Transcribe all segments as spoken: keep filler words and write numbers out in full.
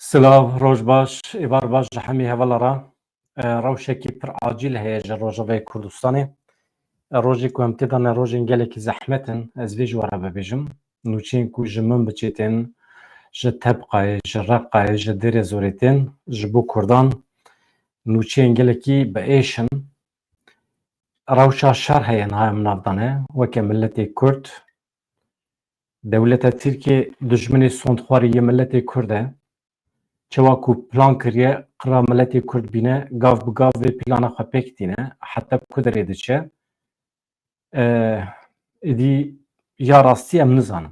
Silav, roj baş, êvar baş ji hemî hevala re. E, rewşekî pir acîl heye ji Rojavayê Kurdistanê. E, rojê ku em tê de ne rojên gelekî zehmet in, ez vê ji we re bibêjim. Nûçeyên ku ji Minbiçê tên, ji Tebqayê, ji Reqayê, ji Dêrê Zorê tên, ji bo Kurdan nûçeyên gelekî bi êş in. Rewşa şer heye niha em nav de ne. Weke miletê Kurd, dewleta Tirkiyê dijminê sondxwarî yê miletê Kurd e. Çawa ku plan kiriye, qira miletê Kurd bîne, gav bi gav vê plana xwe pêk tîne, heta ku derê diçe. E, êdî ya rastî em nizanin.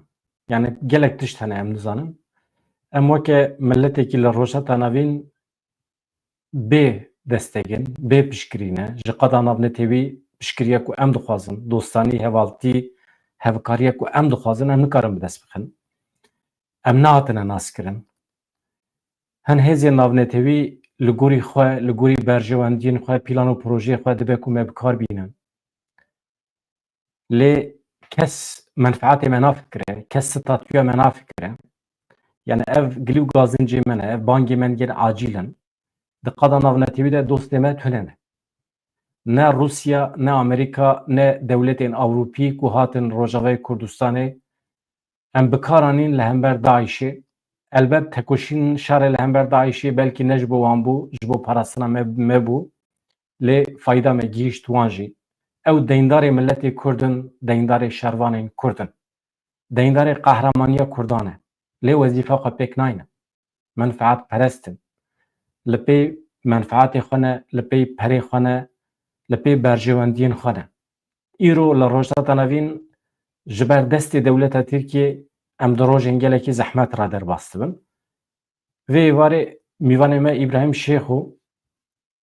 Yani gelek tişt hene em nizanin. Em weke miletekî li Rojhilata Navîn bê destegin, bê piştgirî ne. Ji qada navnetewî piştgiriye ku em dixwazin, dostanî, hevaltî, hevkariye ku em dixwazin, em nikarin bi dest bixin. Em nehatine naskirin. Hin hêzên navnetewî li gorî xwe, li gorî berjewendiyên xwe, plan û projeyê xwe dibe ku me bi kar bînin. Lê kes menfaatê me nafikire, kes statûya me nafikire. Yani ev gilî û gazincê me ne, ev bangê me yên acîl in. Di qada navnetewî de dostê me tune ne. Ne Rûsya, ne Amerîka, ne dewletên Ewropî ku hatin Rojavayê Kurdistanê em bi kar anîn li hember DAIŞê. Elbet tekoşîn şerê li hember DAIŞê belkî ne ji bo wan bû, ji bo parastina me, me bû. Lê fayda me gihîşt wan jî. Ew deyndarê miletê Kurd in, deyndarê şervanên Kurd in. Deyndarê qehramaniya Kurdan e. Lê wezîfa xwe pêk nayne. Menfaatperest in. Li pê menfaatê xwe ne, li pê perê xwe ne, li pê berjewendiyên xwe ne. Îro li Rojhilata Navîn ji ber destê dewleta Tirkiyê em di rojên gelekî zehmet re derbas dibin. Vê êvarê mîvanê me Îbrahîm Şêxo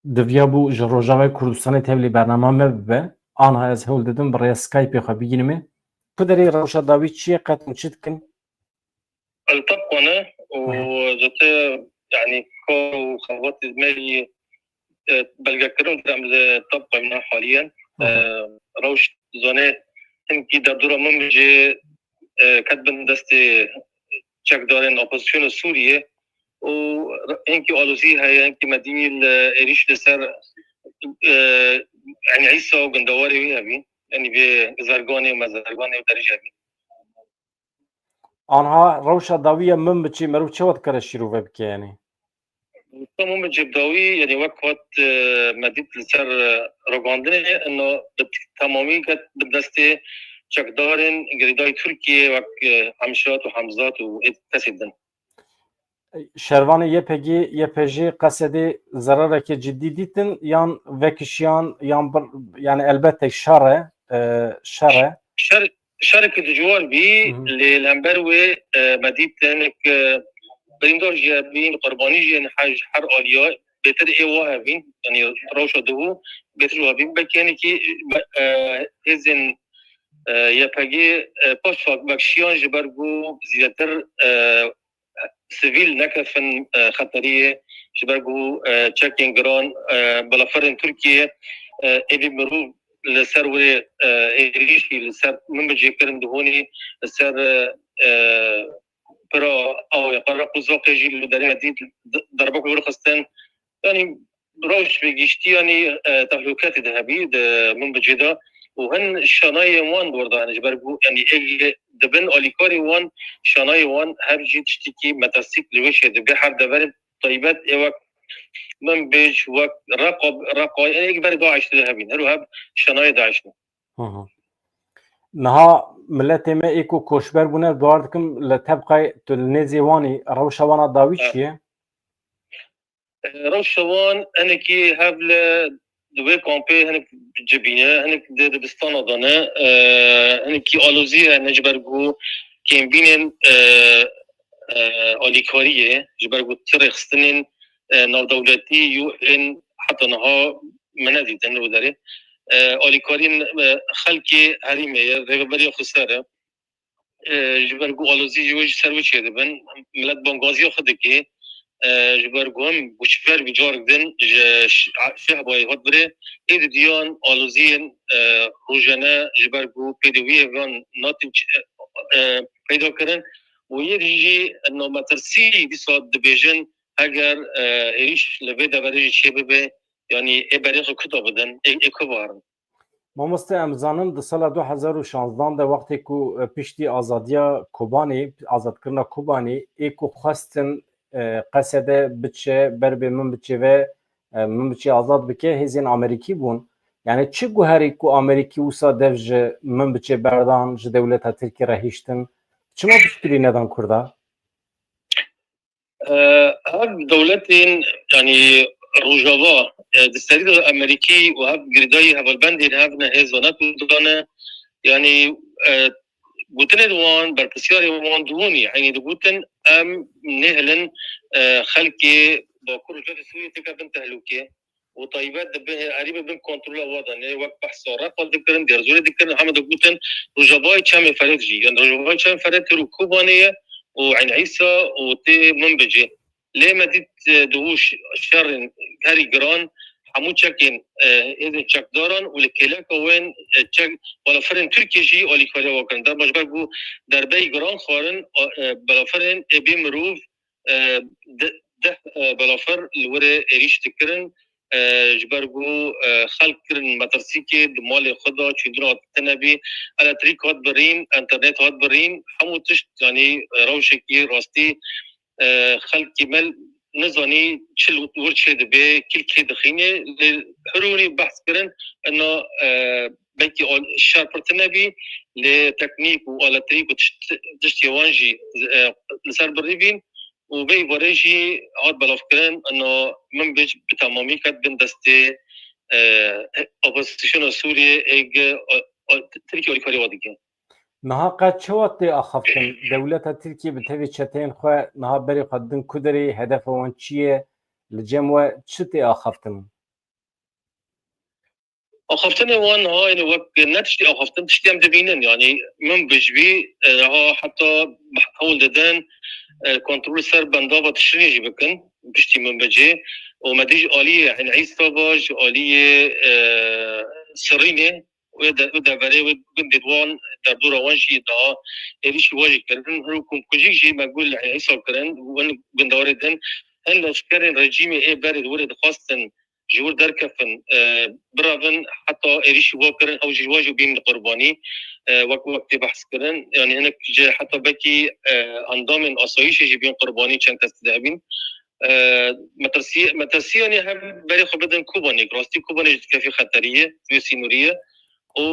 diviyabû ji Rojavayê Kurdistanê tevlî bernama me bibe. Anha ez hewl didim bi rêya Skypeê xwe bigînimê. Tu derê rewşa dawî çi ye, qet hûn çi dikin? Li Tebqa ne û Hı hı. Zêde, yani, kar û xebatê me yî, e, belgekirin em li Tebqa ne haliyen. Hı hı. E, rewş zanê hinkî derdora min jî, e, ket bin destê çekdarên opozisyona Sûriyê û hinkî alozî heye, hinkî me dî li êrîş li ser, e, Eyn Îsa û gundewarê wî hebî, yani vê Zerganê û Mezerganê û derî jî hebî. Anha rewşa dawî ya Minbiçê merû çawa dikare şîrove bike, yani? Tamam, Minbiçê bi dawî, yani wek hat, e, me dît li ser, e, ragandinê, ino bi temamî ket bi destê çekdarên girêdayî Tirkiyê wek, e, Hemşat û Hemzat û ê kesê din. Şervanê Y P G, Y P J Qesedê zerareke cidî dîtin yan vekişiyan yan bir, yani elbette şer e, e, şer e. Şer, şereke dijwar bî, Hı hı. Lê li hember wê, e, me dît hinek, e, birîndar jî hebîn, qurbanî jî, yani her, her aliya bêtir ê wa hebîn, yani rewşa dibû bêtir wa hebîn. Belkî hinekî, e, hêzên, e, Y P G, e, paş vekişiyan ji ber ku zêdetir, e, sivîl nekefin, e, xeteriyê, ji ber ku, e, çekên giran, e, balafirên Tirkiyê, e, êdî mirov li ser wê, e, êrîşî li ser Minbicê kirin, dihonî li ser, e, e, pira awê Qereqozaxê jî li derê dît d-, derbek wir xistin. Yanî rewş bi giştî, yanî, e, tehlûketê de hebî di Minbicê de û hin şanayên wan dor de hene, ji ber ku, yanî, ê dibin alîkarê wan, şanayê wan her jî tiştekî metestîk li wê çê dibe, her deverên taybet ê wek Minbic, wek Reqa, Reqa, ê berê DAIŞ de hebîn, her û her şanayê DAIŞ ne. Hı hı. Niha miletê me ê ku koçber bûne, dawar dikim li Tebqayê tu li nêzê wan î, rewşa wan a dawî Evet. çi ye? E, rewşa wan hinekî hev li di wê kampê hinek cibîne, hinek di dibistana de ne, e, hinekî alozî hene ji ber ku kêmbînên, e, e, alîkariyê, ji ber ku ti rêxistinên, e, navdewletî û ên heta niha me nedîtin li wê derê. E, alîkariyên, e, xelkê herêmê ye, rêveberiya xweser e. E, ji ber ku alozî ji wê ji ser wê çêdibin, milet bangaziya xwe dike, e, ji ber ku him koçber bî, carek din ji ş-, şehbayê hat birê, ê di diyan aloziyên, e, rojane ji ber ku pêdiviyê van natin ç-, e, e, peyda kirin û yê jî nametirsî dîsa dibêjin, Heger e, êrîş li vê deverê jî çêbibe, yanî ê berê xwe kuda bidin, ê, ê ku biherin. Mamoste, em zanin di sala du hezar û şanzdan de wextê ku, e, piştî azadiya Kobanê, azadkirina Kobanê, ê ku xwestin, e, Qesede biçe, ber bê Minbiçê ve, e, Minbiçê azad bike, hêzên Amerîkî bûn. Yani çi guherî ku Amerîkî wisa dev ji Minbiçê berdan, ji dewleta Tirkî re hiştin? Çima piştgirî nedan Kurda? E, Hev dewletên, yanî Rojava, e, di serî de Amerîkî û hev girêdayî hevalbendên hev ne hêz ve ne Kurdan e. Yanî, e, gotinên wan, berpirsiyarên wan dibûnî, eynî digotin, em nêhilin, e, xelkê Bakur û Rojavê Sûriyê têke bin tehlûkê û taybet dibin, herî bin kontrola wan de. Nê wek behsa Reqa dikirin, Dêrzorê dikirin, heme digotin Rojavayê Çemê Ferêt jî. Yani Rojavayê Çemê Ferêt têro Kobanê ye û Eyn Îsa û tê Minbicê. Lê me dît, e, di û ş-, şerên herî giran, hemû çekên, e, hêzên çekdaran û li kêleka wên, e, çek, balafirên Tirkiyê jî alîkariya wan kirin. Dema ji ber ku derbeyî giran xwarin, a, e, balafirên ê bê mirov, e, de-, deh, e, balafir li wirê êrîş dikirin. E, ji ber ku, e, xelk kirin metirsîkê, di malê xwe de çûndina tune bî, elektrîk hat birîn, înternet hat birîn, hemû tişt, yanî, e, rewşekî rastî, e, xelkî me nizanî çi li wir çêdibe, kî li kê dixîne, lê hirûnî behs kirin, ina, e, belkî al-, şer pir tune bî, lê teknîk û elektrîk û tişt-, tiştê wan jî, e, li ser birî bîn û vê îvarê jî hat belavkirin, ina Minbic bi temamî ket bin destê, e, opozîsyona Sûriyê, ê, e, e, Tirkiye alîkarî wan dike. Niha qet çawa tê axaftin? Dewleta Tirkiye bi tevî çeteyên xwe niha berê xwe didin ku derê, hedefa wan çi ye? Li cem we çi tê axaftin? Axaftinê wan niha, yani, wek ne tiştê axaftin, tiştê em dibînin. Yani, Minbic bî, e, niha heta hewl didin, e, kontrol ser bendava Tişrînê jî bikin, piştî Minbicê. Û me dî ji aliyê Eyn Îsa ve, ji aliyê, e, Sirînê, wê de-, wê deverê, wê gundê wan, derdora wan jî daha êrîşî wan jî kirin. Hûn komkujî jî me got li Eyn Îsa kirin, win gundarê din. Hin leşkerên rejîmê ê berê di wirê dixwastin ji wir derkefin, e, birevin, heta êrîşî wan kirin, ew jî wan jî bîn qurbanî, e, wek, wek tê behs kirin. Yani hinek ji heta belkî, e, endamên asayîşê jî bîn qurbanî, çend kes tê de hebîn. E, metirsî-, metirsî, yani, hev berê xwe bidin Kobanê, rastî Kobanê jî dikefî xeterî ye, wê sînorî ye. Û,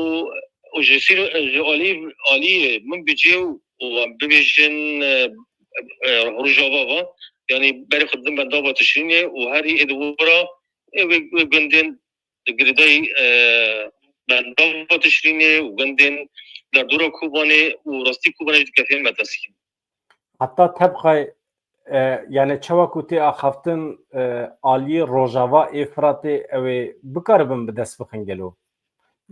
û ji sîno-, ji alî, alî Minbicê û, û em bibêjin, e, e, Rojava ve, yani, berê xwe didin bendava Tişrînê û herî ê di wira, ê wê, wê gundên di girêdayî, e, bendava Tişrînê û gundên derdora Kobanê û rastî Kobanê jî dikefin metirsî. Heta tebqay, e, yani çawa ku tê axaftin, e, aliyê Rojava ê Firatê ew ê bikaribin bi dest bixin gelo?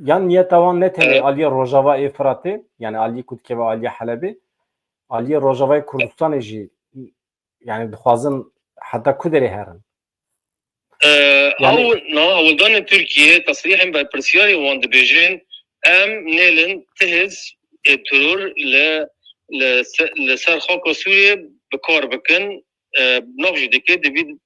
Yan niyeta wan ne tenê, e, aliyê Rojava ê Firatê, yani aliyê ku dikeve aliyê Helebê, aliyê Rojavayê Kurdistanê jî, yani dixwazin heta ku derê herin? E, Yani ew niha hewldanên Tirkiye, tesrîhên berpirsiyarê wan dibêjin, em nêlin ti hêz ê teror li, li se-, li ser xaka Sûriyê bi kar bikin. E, nav jî dike, dibî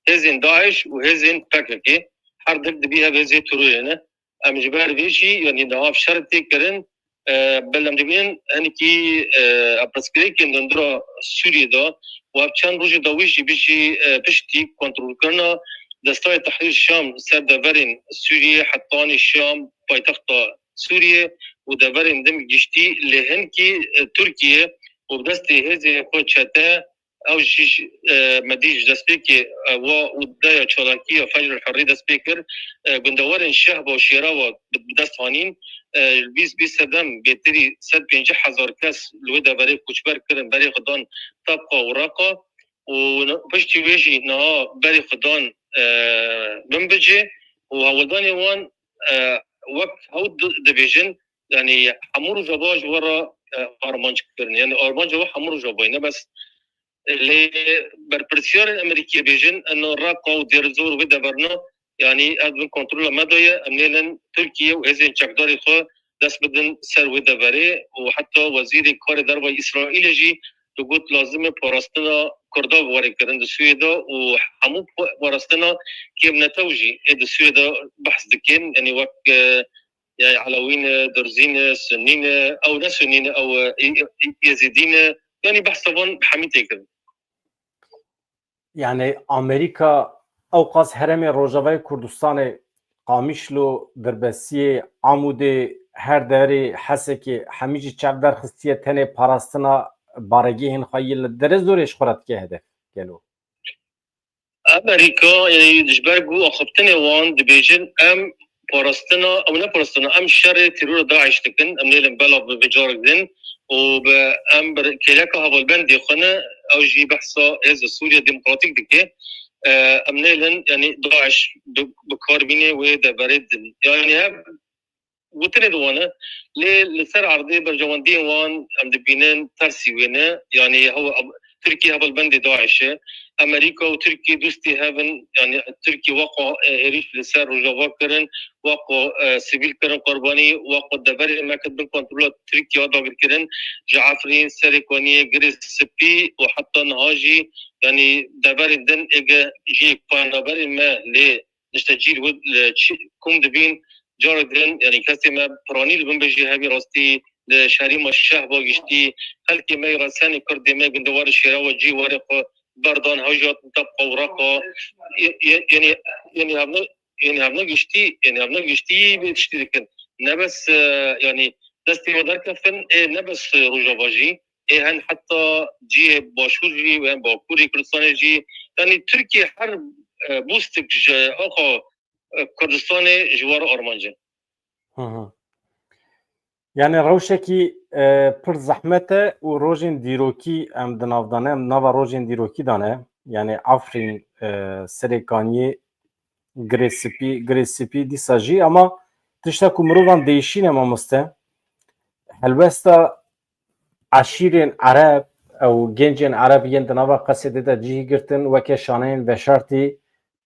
hêzên DAIŞ û hêzên P K K, her dik dibî ev hêzê terorê ne. Em ji ber vê jî, yanî niha şer tê kirin, e, bel em dibînin hinekî, e, pirsgirêkên dundura Sûriyê de û ev çend rojê dawî jî bijî, e, piştî kontrolkirina Destayê Tehrîr Şam ser deverên Sûriyê, hetanî Şam, paytexta Sûriyê û deverên din giştî, lê hinkî, e, Tirkiye û bi destê hêzên xwe çete, ew jî, e, me dî ji destpêkê, e, wa û deya çalakiya Fecr el Herrî dest pê kir. E, gundewarên Şehba û Şêrawa bi, bi dest hanîn. E, li bîst bîst sedem bêtirî sed pêncî hezar kes li wê deverê koçber kirin, berê xwe dan Tebqa û Reqa. Û piştî wê jî niha berê xwe dan, e, Minbicê û hewldanê wan, e, wek hew di-, dibêjin, yanî hemû Rojava ji we re, e, armanc kirin. Yanî armanca we hemû Rojavayê, ne bes Lê berpirsiyarên Amerîkî bêjin, eno Reqa û Dêrzor wê deverna, yanî ev bin kontrola me de ye, em nêlin Tirkiye û hêzên çekdarê xwe dest bidin ser wê deverê û heta wezîrê karê derve Îsraîlê jî digot lazim e parastina Kurda were kirin di Swêda û hemû pa-, parastina kêm netew jî ê di Swêda behs dikin. Yanî wek, e, yanî Elewî ne, Durzî ne, Sunnî ne, ew ne Sunnî ne, ew, e, Yezîdî ne. Yanî behsa van hemî tê kirin. Yani Amerîka ewqas herêmê Rojavayê Kurdistanê, Qamişlo, Dirbesiyê, Amûdê, her derê Hesekê, hemî jî çav derxistiye tenê parastina baregehên xwe yê li derê zorê ji xwe re dike hedef gelo? Amerîka, e, ji ber ku axiftinê wan dibêjin, em parastina, ew ne parastina, em şerê terora DAIŞ dikin, em nêlin belav bi vê carek din û bi, em bi kêleka hevalbendê xwe ne, ew jî behsa Hêza Sûriya Demokratîk dike. E, em nêlin, yanî DAIŞ bi, bi kar bînê wê deverê din. Yanî hev gotinê di wan e, lê li ser erdê berjewendiyên wan em dibînin tersî wê ne. Yanî hew-, Tirkiye hevalbendê DAIŞ e. Amerîka û Tirkiye dostê hev in. Yanî Tirkiye weko, e, êrîş li ser Rojava kirin, weko, e, sivîl kirin qurbanî, weko deverê me kir bin kontrola Tirkiye dagirkirin. Ji Efrîn, Serêkaniyê, Girê Spî û heta niha jî, yanî deverên din êge jî penaberên me lê nişte cî li wir, li çi-, kom dibîn, carek din, yanî kesê me piranî li bin bêjî hevî rastî, li şerî me şehba giştî, xelkê me yê resenê kurdê me gundewar şêrewa cî warê xwe berdan, hew jî hatin tepqa û reqa. Ye-, ye-, yanî, yanî hevne, yanî hevne giştî, yanî hevne giştî vê tiştî dikin. Ne bes, e, yanî destê we derkeftin, ê ne bes Rojava jî, ê hen heta cihê Başûr jî, û hen Bakurê Kurdistanê jî. Yanî Tirkiye her, e, bûstik ji axa, e, Kurdistanê ji war armanc e. Hı hı. Yani rewşekî, e, pir zehmet e û rojên dîrokî em di nav de ne, em nava rojên dîrokî de ne. Yani Afrîn, e, Serêkaniyê, Girê Spî, Girê Spî dîsa jî, ama tişta ku mirovan değişîne mamoste, helwesta eşîrên Ereb ew gencên Ereb yên di nava Qesedê de cihî girtin, weke şaneyên veşartî,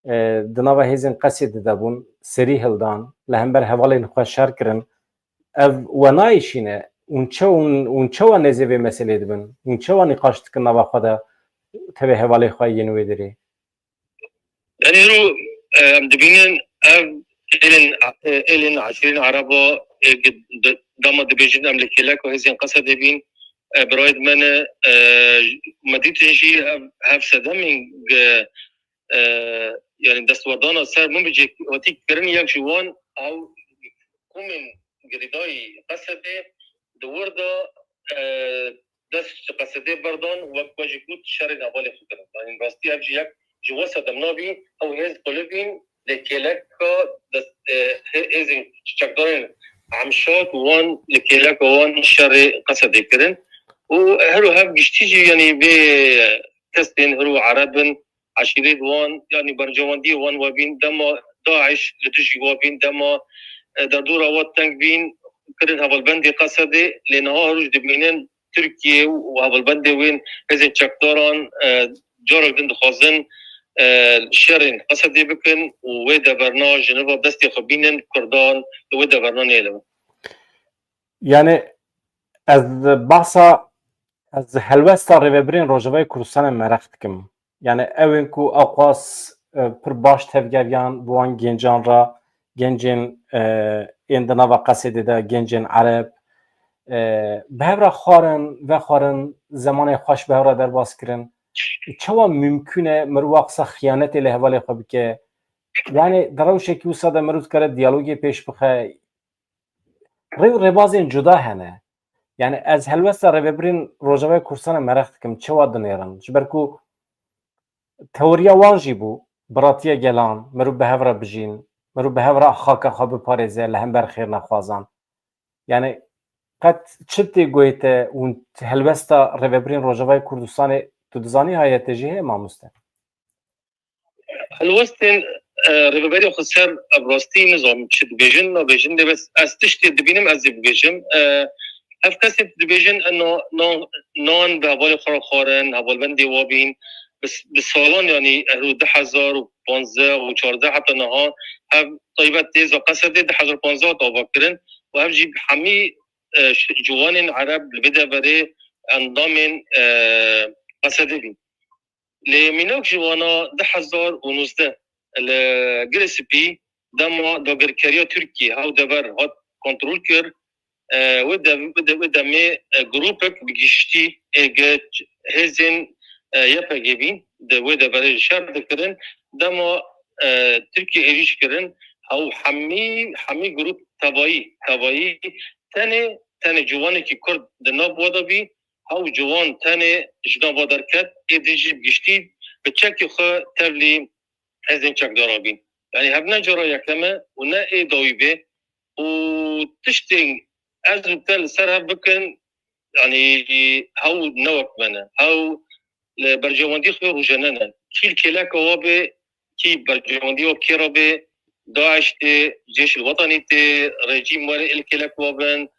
e, di nava hêzên Qesedê de bûn, serî hildan, li hember hevalên xwe şer kirin. Ev we nayêşîne, hûn çe-, hûn, hûn çawa nêzê vê meselê dibin? Hûn çawa nîqaş dikin nava xwe de tevê hevalê xwe yên wê derê? Yanî îro, e, em dibînin ev êlên, e, êlên eşîrên Ereba, e, di-, dema dibêjin em li kêleka hêzên Qesedê bîn, e, birayê me ne, e, me dîtin jî hev, hev sedemên, e, e, yanî destwerdana ser min bi cêhatî kirin, yek ji wan ew komên girêdayî Qesedê di wir de, e, dest ji Qesedê berdan, wek we jî got, şerên hevalê xwe kirin. Yanî rastî ev jî yek ji we sedem nabî, ew hêz qulibîn lê kêleka dest, e, hê-, hêzên çekdarên Emşad wan li kêleka wan şerê Qesedê kirin. Û her û hev giştî jî, yanî vê kesên her û Ereb in, eşîrê wan, yanî berjewendiyê wan webîn, dema DAIŞ li dijî webîn, dema, e, derdora we teng bîn, kirin hevalbendê Qesedê, lê niha her roj dibînin Tirkiye û hevalbendê wên hêzên çekdaran, e, carek din dixwazin, e, şerên Qesedê bikin û wê deverna ji nava destê xwe bînin, Kurdan li wê deverna nêlin. Yani ez bahsa, ez helwesta rêvebirên Rojavayê Kurdistanê meraq dikim. Yani ew ên ku ewqas, e, pir baş tevgeriyan bi wan gencan re, gencên, e, ên di nava Qesedê de, gencên Ereb, e, bi hev re xwarin, vexwarin, zemanê xweş bi hev re derbas kirin. Çawa mimkûn e mirov wa qisa xiyanetê li hevalê xwe bike? Yani di rewşekî wisa de mirov dikare diyalogê pêş bixe? Rê û rêbazên cuda hene. Yani ez helwesta rêvebirên Rojavayê Kurdistanê meraq dikim, çawa dinêrin? Ji ber ku teoriya wan jî bû, biratiya gelan, mirov bi hev re bijîn, mirov bi hev re xaka xwe biparêze li hember xêrnexwazan. Yani qet çi tê goyê te û helwesta rêvebirên Rojavayê Kurdistanê tu dizanî hayê te jî heye mamoste? Helwestên, e, rêveberê xweser, ev rastî nizam çi dibêjin, nabêjin, lê bes ez tiştê dibînim, ez ê bibêjim. E, ev kesên dibêjin, e, na-, na-, nan bi hevalê xwe re xwarin, hevalbendê wa bîn, bi s-, bi salan, yanî, e, du hezar û panzdeh û çardeh heta niha, ev taybet hêza Qesedê du hezar panzdeh hat ava kirin û ev jî hemî, e, ş-, ciwanên Ereb li vê deverê endamên, e, Qesedê bîn. Lê mînak ji wana du hezar û nozdeh li Girê Spî dema dagirkeriya Tirkiyê hew dever hat kontrol kir, e, wê dev-, wê de-, wê demê, e, grûpek bi giştî ê ge hêzên, e, Y P G bîn, di wê deverê şer dikirin. Dema, e, Tirkiye êrîş kirin, hew hemî, hemî grûp tevayî, tevayî tenê, tenê ciwanekî Kurd di nav wa de bî, hew ciwan tenê ji nav wa derket, ê din jî bi giştî bi çekê xwe tevlî hêzên çekdara bîn. Yanî hev ne cara yekem e û ne ê dawî bê û tiştên ez û te li ser hev bikin, yanî hew ne wek me ne. Hew li berjewendî xwe rojane ne. Kî li kêleka wa bê, kî berjewendî wa kê re bê, DAIŞ tê, Cêşil Wetanî tê, rejîm were ê li kêlek wa bin,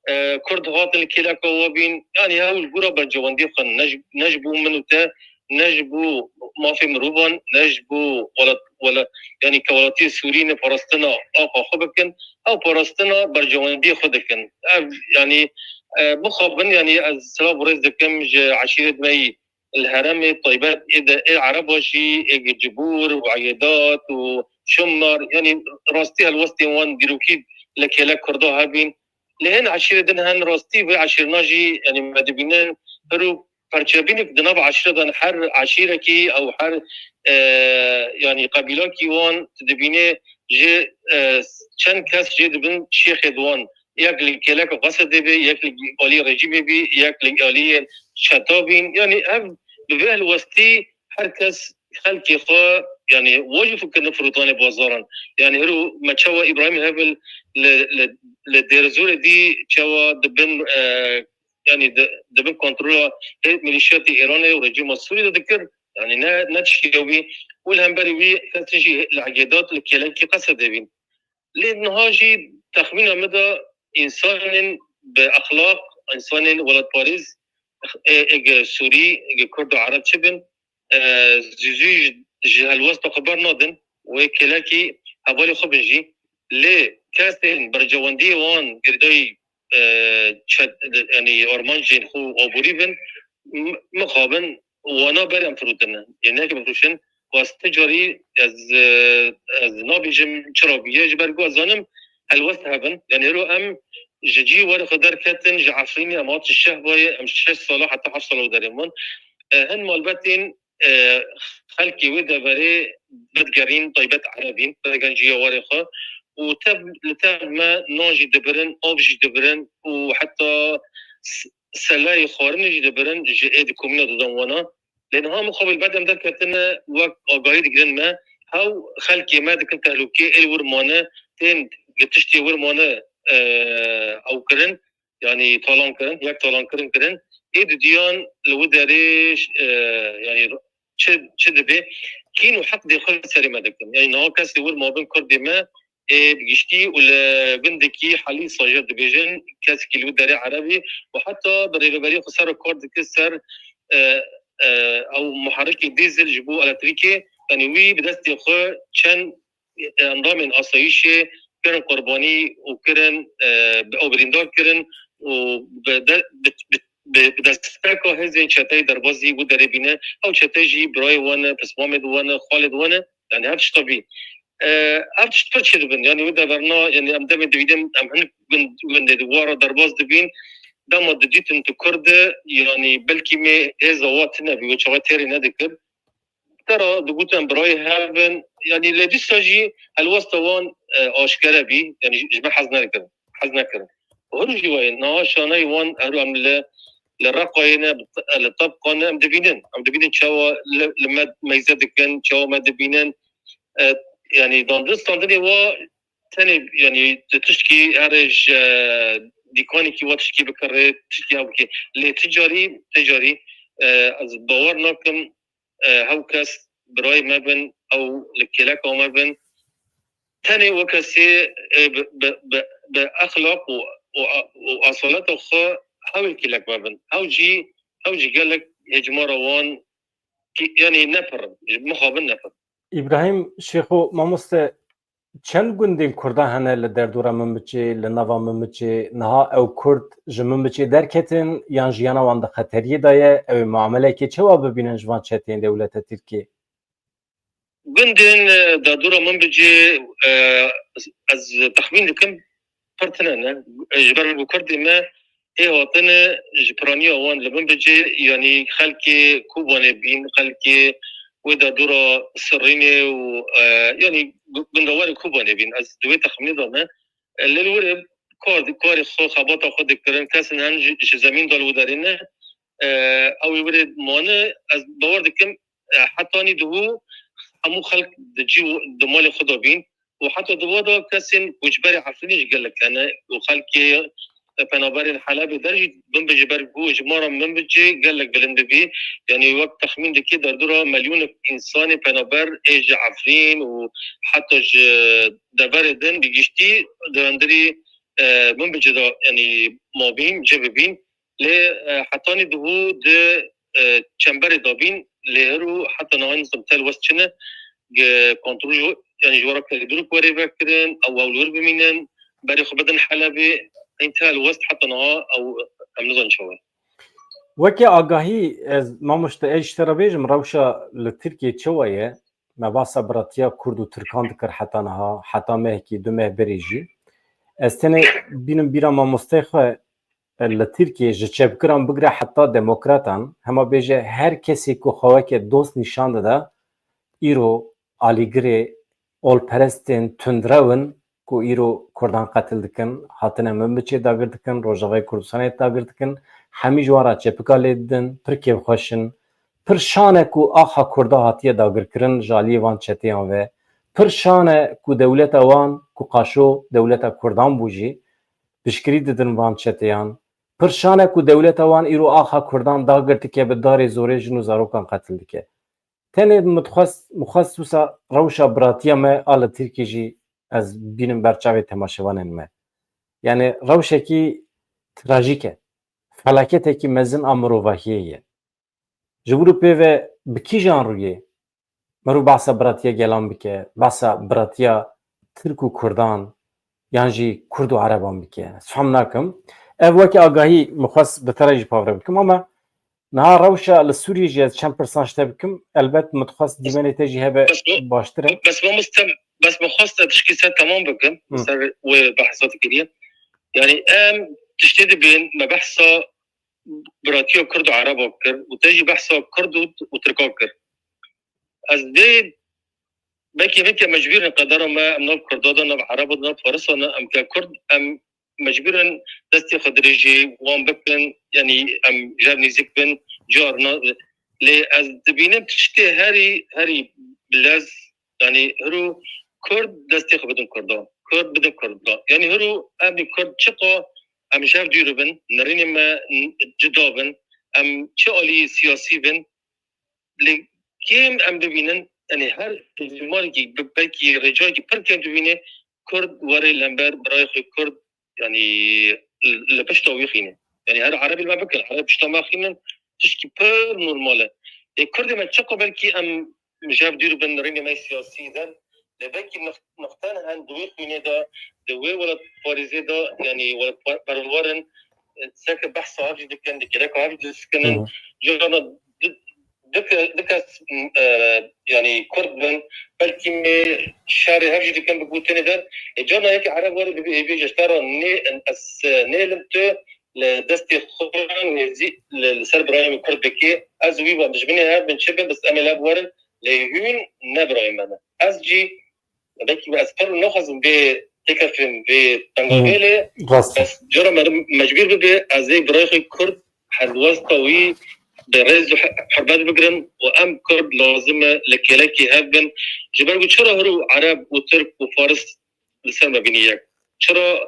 e, Kurd hatin li kêleka wa bîn. Yanî hew li gora berjewendî xwe ne ji, ne ji bo min û te, ne ji bo mafê mirovan, ne ji bo welat, welat, yanî kewelatiyê Sûrî ne parastina axa xwe bikin, ew parastina berjewendiyê xwe dikin. Ev, yanî, e, mixabin, yanî ez silav û rêz dikim ji eşîret me yî li heremê taybet ê de, ê Ereba jî, ê Cibûr û Eyêdat û Şimar, yanî rastî helwestên wan dîrokî li kêlek Kurda hebîn. Lê hin eşîrê din hen rastî vê eşîrina jî, yanî me dibînin, her û perçebînek di nav eşîredan her eşîrekî ew her, e, yanî qebîlakî wan tu dibînê ji, e, çend kes jê dibin şêxê di wan. Yek li kêleka Qesedê bê, yek li alî rejîmê bî, yek li alî çeta bîn. Yanî ev bi vê helwestî her kes xelkê xwe, yanî wa jî fikirine firotanê bazaran. Yanî hero me çawa Îbrahîm Hebil li, li, li Dêrezorê dî çawa di bin, e, yanî di, di bin kontrola hê-, milîşiyatê Îranê û rejîma Sûrî de dikir. Yanî ne, ne tiştê wî. Û li hemberî wî kesin jî li Egêdat li kêlekî Qesedê bîn. Lê niha jî texmîna min de însanên bi exlaq, însanên welatparêz, ê, ê ge Sûrî, ê ge Kurd û Ereb çi bin, e, zû zû ji, ji helwesta xwe bernadin, wê kêlekî hevalê xwe bin jî. Lê kesên berjewendiyê wan girêdayî, e, çet-, yanî armancên xwe aborî bin, m-, mixabin wana berê em firotine. Yê neke bifroşin, ku ez ti carî ez, e, ez nabêjim çira bûye, ji ber ku ez zanim helwest hebin. Yanî hero em ji cî werê xwe derketin, ji Efrînê em hatin Şehbayê, em şeş sala heta heft sala li derê bûn. E, hin malbetên, e, xelkê wê deverê vedigerîn, taybet Erebîn, vedigerin cîya warê xwe û tev, li tev me nan jî dibirin, av jî dibirin û heta s-, seleyê xwarinê jî dibirin, ji ê di komîna didan wana. Lê niha mixabin bed em derketine wek agahî digirin me, hew xelkê me dikin tehlûkê, ê li wir mane, tên li tiştê wir mane, e, ew kirin, yanî talan kirin, yek talan kirin kirin. Ê didiyan li wir derê, e, yanî çi, çi dibe? Kîn û heqdê xwe li serê me dikin. Yanî niha kes li wir mabin Kurdê me, ê bi giştî û li gundekî Helî Sajer dibêjin, kesekî li wir derê Erebî û heta bi rêveberî xwe ser re kar dike ser, e, e, ew muherikê dîzel ji bo elektrîkê, yanî wî bi destê xwe çend endamên asayîşê kirin qurbanî û kirin, e, bi ew birîndar kirin û bi de-, bi, bi, bi, bi destpêka hêzên çeteyê derbazî wir derê bîne. Ew çete jî birayê wan e, pismamê di wan e, xalê di wan e. Yanî her tişta bî. E, ev tişt pir çêdibin. Yanî wir de verna, yanî em demê dibînin, em hinek gund, gundê di war re derbas dibîn. Dema didîtin tu Kurd e, yanî belkî me hêza wa tune bî, wê çawa têrê nedikir. Te re digotin birayê hev in, yanî lê dîsa jî helwesta wan, e, aşkere bî, yanî ji, ji me hez nekirin, hez nekirin. Her jî wayê, niha şaneyê wan, her em li, li Reqayê ne, li Tebqa ne, em dibînin. Em dibînin çawa li, li me meyze dikin, çawa me dibînin. E, yanî dandin standinê wa tenê, yanî tu tişkî here ji, e, dîkanekî wa tişkî bikirê, tişkî hev bikê. Lê ti carî, ti carî, e, ez bawer nakim, e, hew kes birayê me bin, ew li kêleka me bin. Tenê wek kesê, e, bi, bi, bi, bi exlaq û, û, û asaleta xwe hew li kêlek me bin. Hew jî, hew jî gelek hêcmara wan kî, yanî ne pir in, ji mixabin ne pir. Îbrahîm Şêxo, mamoste, Çend gundên Kurdan hene li derdora Minbiçê, li nava Minbiçê? Niha ew Kurd ji Minbiçê derketin yan jiyana wan di xeteriyê de ye? Ew ê muamelekê çawa bibînin ji van çeteyên dewleta Tirkiyê? Gundên, e, derdora Minbicê, e, ez, ez texmîn dikim pir tune ne. E, ji ber ku Kurdê me ê hatine ji piraniya wan li Minbicê, yanî xelkê Kobanê bîn, xelkê wê derdora Sirrînê û, e, yanî gu-, gundewarê Kobanê bîn. Ez di wê texmînê de me. E, lê li wir ê kar, karê xwe, xebata xwe dikirin, kesên hen ji, ji zemîn de li wir derê ne. E, ew ê wir ê mane, ez bawer dikim, e, hetanî dihû hemû xelk di cî û di malê xwe de bîn û heta di va de kesên koçberê Efrînê jî gelek hene û xelkê, e, penaberên Helebê der jî Minbicê ber ku ji mala Minbicê gelek bilind bibî. Yanî wek texmîn dikê derdora milyonek însanê penaber ê ji Efrîn û heta ji deverê din bi giştî di hundirî, e, Minbicê de, yanî mabîn, cih bibîn. Lê, e, hetanî dihû di, e, çemberê dabîn, lê her û heta niha nizam tel west çi ne, gi kontrol ji, yanî ji wara pêk dûr werê vekirin, ew ew li wir bimînin, berê xwe bidin Helebê, ên tel west heta niha ew em nizan çawa. Weke agahî, ez mamoste, ez ji te re bêjim, rewşa li Tirkiyê çawa ye? Me bahsa biratiya Kurd û Tirkan dikir heta niha, heta mehekî, du meh berê jî. Ez tenê bînim bîra mamosteyê xwe, e, li Tirkiyê ji çepgiran bigire heta demokratan, hema bêje her kesê ku xwe weke dost nîşan dide, îro alîgirê olperestên tundrew in ku îro Kurdan qetil dikin, hatine Minbiçê dagir dikin, Rojavayê Kurdistanê dagir dikin, hemî ji wan re çepika lê didin, pir kêfxweş in. Pir şan e ku axa Kurda hatiye dagirkirin ji aliyê van çeteyan ve. Pir şan e ku dewleta wan ku qaşo dewleta Kurdan bû jî, piştgirî didin van çeteyan. Pir şan e ku dewleta wan îro axa Kurdan dagir dike, bi darê zorê jin û zarokan qetil dike. Tenê min dixwest, min xwest wisa rewşa biratiya me a li Tirkiyê jî ez bînim ber çavê temaşevanên me. Yani rewşekî trajîk e. Felaketekî mezin a mirovahiyê ye. Ji wir û pê ve bi kîjan rûyê mirov behsa biratiya gelan bike, behsa biratiya Tirk û Kurdan yan jî Kurd û Ereban bike? Ez fehm nakim. Ev weke agahî min xwest bi te re jî pavre bikim, ama niha rewşa li Sûriyê jî ez çend pirsan ji te bikim. Elbet min dixwest dîmenê te jî hebe, bes bu, baştir e. Bes mamoste, bes min xwest ez tişkî ser temam bikim. Hı. Ser wê behsa dikiriye. Yani em tiştê dibên, me behsa biratiya Kurd û Ereba kir û te jî behsa Kurd û, û Tirka kir. Ez dê belkî hinke mecbûr in qedera me em nav Kurda de, nav Ereba de, nav Farisa ne, em ke Kurd, em mecbûr in destê xwe dirêjî wan bikin, yanî em ji hev nêzîk bin, carna, lê ez dibînim tiştê herî, herî bilez, yanî hiro Kurd destê xwe bidin Kurda, Kurd bidin Kurda. Yanî hiro em ê Kurd çiqa em ji hev dûr bin, nerînê me n-, cida bin, em çi alî siyasî bin, lê kêm em bibînin, yanî her ihtimalekî bi-, belkî rêcayekî pir kêm dibîne Kurd were lember birayê xwe Kurd, yanî li, li pişta wî xîne. Yanî her Erebî li me bikin, Ereb pişta me xînin, tişkî pir normal e. Ê Kurdê me çiqa belkî em ji hev dûr bin, rengê me siyasî de, lê belkî nix-, nixten hen di wê xwînê de, di wê welatparêzê de, yanî welatpa-, perwer in, e, seke behsa hev jî dikin, di gereka hev jî diskinin. Hı hı. Carna di-, di ke-, di kes, m, e, yanî Kurd bin, belkî me şerê hev jî dikin bi gotinê de. E, carna yekî Ereb were bibê, ê bêje, ji te re nê, ez, e, nêlim tu, li destê xwe nêzî li, li ser birayê min Kurd bikê. Ez wî wan dijminê hev bin çi bin, bes em ê lev werin, lê hûn ne birayê me ne. Ez jî, belkî ez pir naxwazim vê têkefin, vê tengavê, lê rast e, bes cara me mecbûr bibe, ez ê birayê xwe Kurd helwesta wî bi rêz û he-, hurmet bigirin û em Kurd lazim e li kêlekê hev bin. Ji ber ku çira hiro Ereb û Tirk û Faris li ser me bînî yek? Çira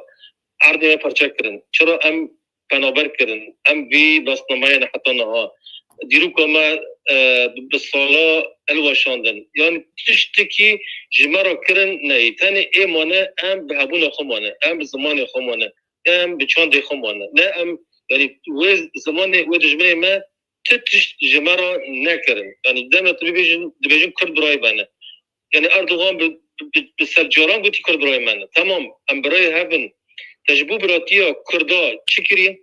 erdê me parçe kirin? Çira em penaber kirin? Em vî nasnameyê ne heta niha. Dîroka me, e, bi sala hilweşandin. Yanî tiştekî ji me re kirin neyê. Tenê ê mane em bi hebûna xwe mane. Em bi zimanê xwe mane. Em bi çandê xwe mane. Ne em, yanî wê zimanê, wê dijminê me ti tişt ji me re nekirin. Yanî dema tu bibêjin, dibêjin Kurd birayê me ne. Yanî Erdogan bi, bi, bi ser caran gotî Kurd birayê me ne. Temam, em birayê hev in. Te ji bo biratiya Kurda çi kiriye?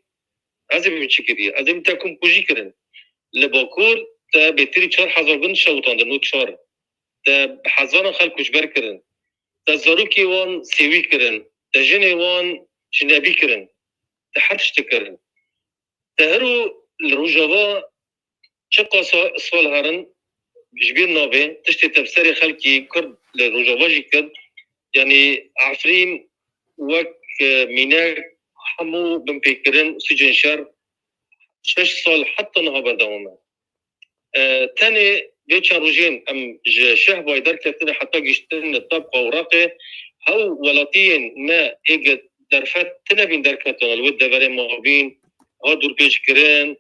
Ez ê bibim çi kiriye? Ez ê bibim te komkujî kirin. Li Bakur te bêtirî çar hezar gund şewitandin û çar. Te bi hezaran xelk koçber kirin. Te zarokê wan sêwî kirin. Te jinê wan jinebî kirin. Te her tiştê kirin. Te hero li Rojava çiqas sal herin ji bîr nabe, tiştê te bi serê xelkî Kurd li Rojava jî kir. Yanî Efrîn wek, e, mînek hemû binpêkirin û sûcên şer şeş sal heta niha berdewam e. E, tenê vê çend rojên em ji Şehbayê derketine heta gihiştine Tabqa û Reqê, hew welatiyên me ê ge derfet tine bîn derketine, li wê deverê ma bîn, ha dûrpêçkirin,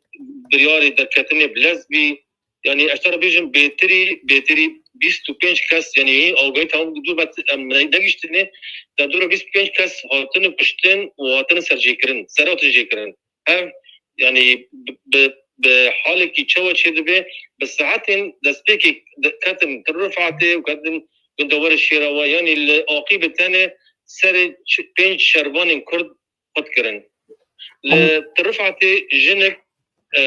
biryarê derketinê bi lez bî. Yanî ez te re bêjim bêtirî, bêtirî bîst û pênc kes, yanî hîn agahî tam dûr em negihiştine, te dûra bîst û pênc kes hatine kuştin û hatine serjêkirin, serhatin jêkirin. Ev, yanî bi, bi, bi halekî çawa çêdibe, bi saetên destpêkê de-, ketin Til Rifatê û ketin gundewarê Şêrawa, yanî li aqîbê tenê serê çi-, pênc şervanên Kurd qut kirin. Li Til Rifatê jinik, e,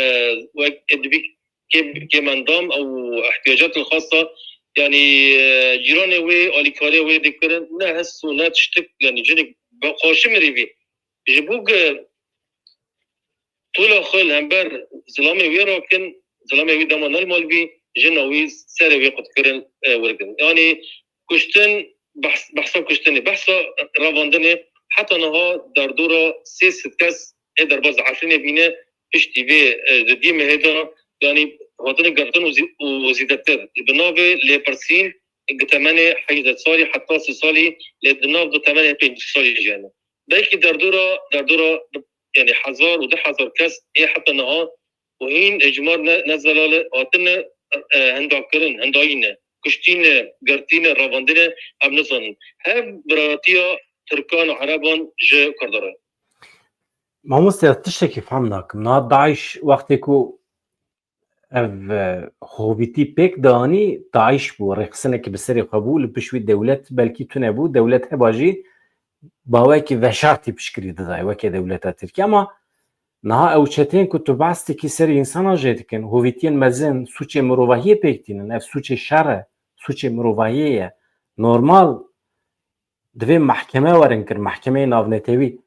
wek ê dibî kê, kêmendam ew ihtiyacat xasa, yanî, e, cîranê wê alîkariya wê dikirin, ne his û ne tiştik, yanî jinik bi xweşî mirîvî. Ji bo ku tola xwe li hember zilamê wê rakin, zilamê wê dema ne li mal bî, jina wî serê wê qutkirin, e, wir kirin. Yanî kuştin, behs-, behsa kuştinê, behsa revandinê, heta niha derdora sê sed kes ê derbas Efrînê bîne, piştî vê, e, di dî mehê de, yanî hatine girtin û zî-, û zêdetir. Bi navê lêpirsîn, di temenê hejdeh salî heta sî salî, lê di nav di temenê pêncî salî jî hene. Belkî derdora, derdora, yanî hezar û du hezar kes ê heta niha û hîn êcmar ne, ne zelal e, hatine, e, hendakirin, hendayîne, kuştîne, girtîne, revandine, em nizanin. Hev biratiya Tirkan û Ereban ji Kurdan re. Mamoste, ez tiştekî fehm nakim. Niha DAIŞ wextê ku ev, e, hovîtî pêk danî, DAIŞ bû, rêxistinekî bi serê xwe bû, li pişt wî dewlet belkî tune bû, dewlet heba jî bawekî veşartî piştgirî didayê weke dewleta Tirkiyê. Ama niha ew çeteyên ku tu behs dikî serê însana jê dikin, hovîtiyên mezin, sûcê mirovahiyê pêk tînin, ev sûcê şer e, sûcê mirovahiyê ye. Normal divê mehkeme werin kir, mehkemeyê navnetewî.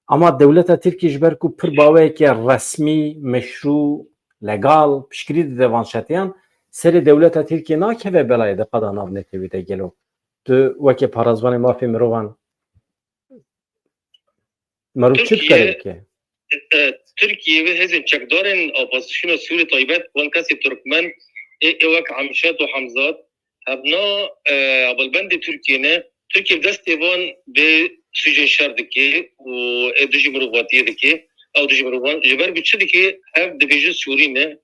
Ama dewleta Tirkiyê ji ber ku pir baweyeke resmî, meşrû, legal, piştgirî dide van çeteyan, serê dewleta Tirkiyê nakeve belayê di qada navnetewî de gelo. Tu weke parêzvanê mafê mirovan, meriv çi dikare bike? E, Tirkiye ve hêzên çekdarên opozisyona Sûriyê taybet wan kesê Tirkmen ê, ê wek Amşet û Hamzat, hevna, e, hevalbendê Tirkiye ne. Tirkiye bi destê van bê sûcên şer dike û ê dijî mirovatiyê dike. Ew dijî mirovan ji ber ku çi dike, hev dibêjin Sûrî ne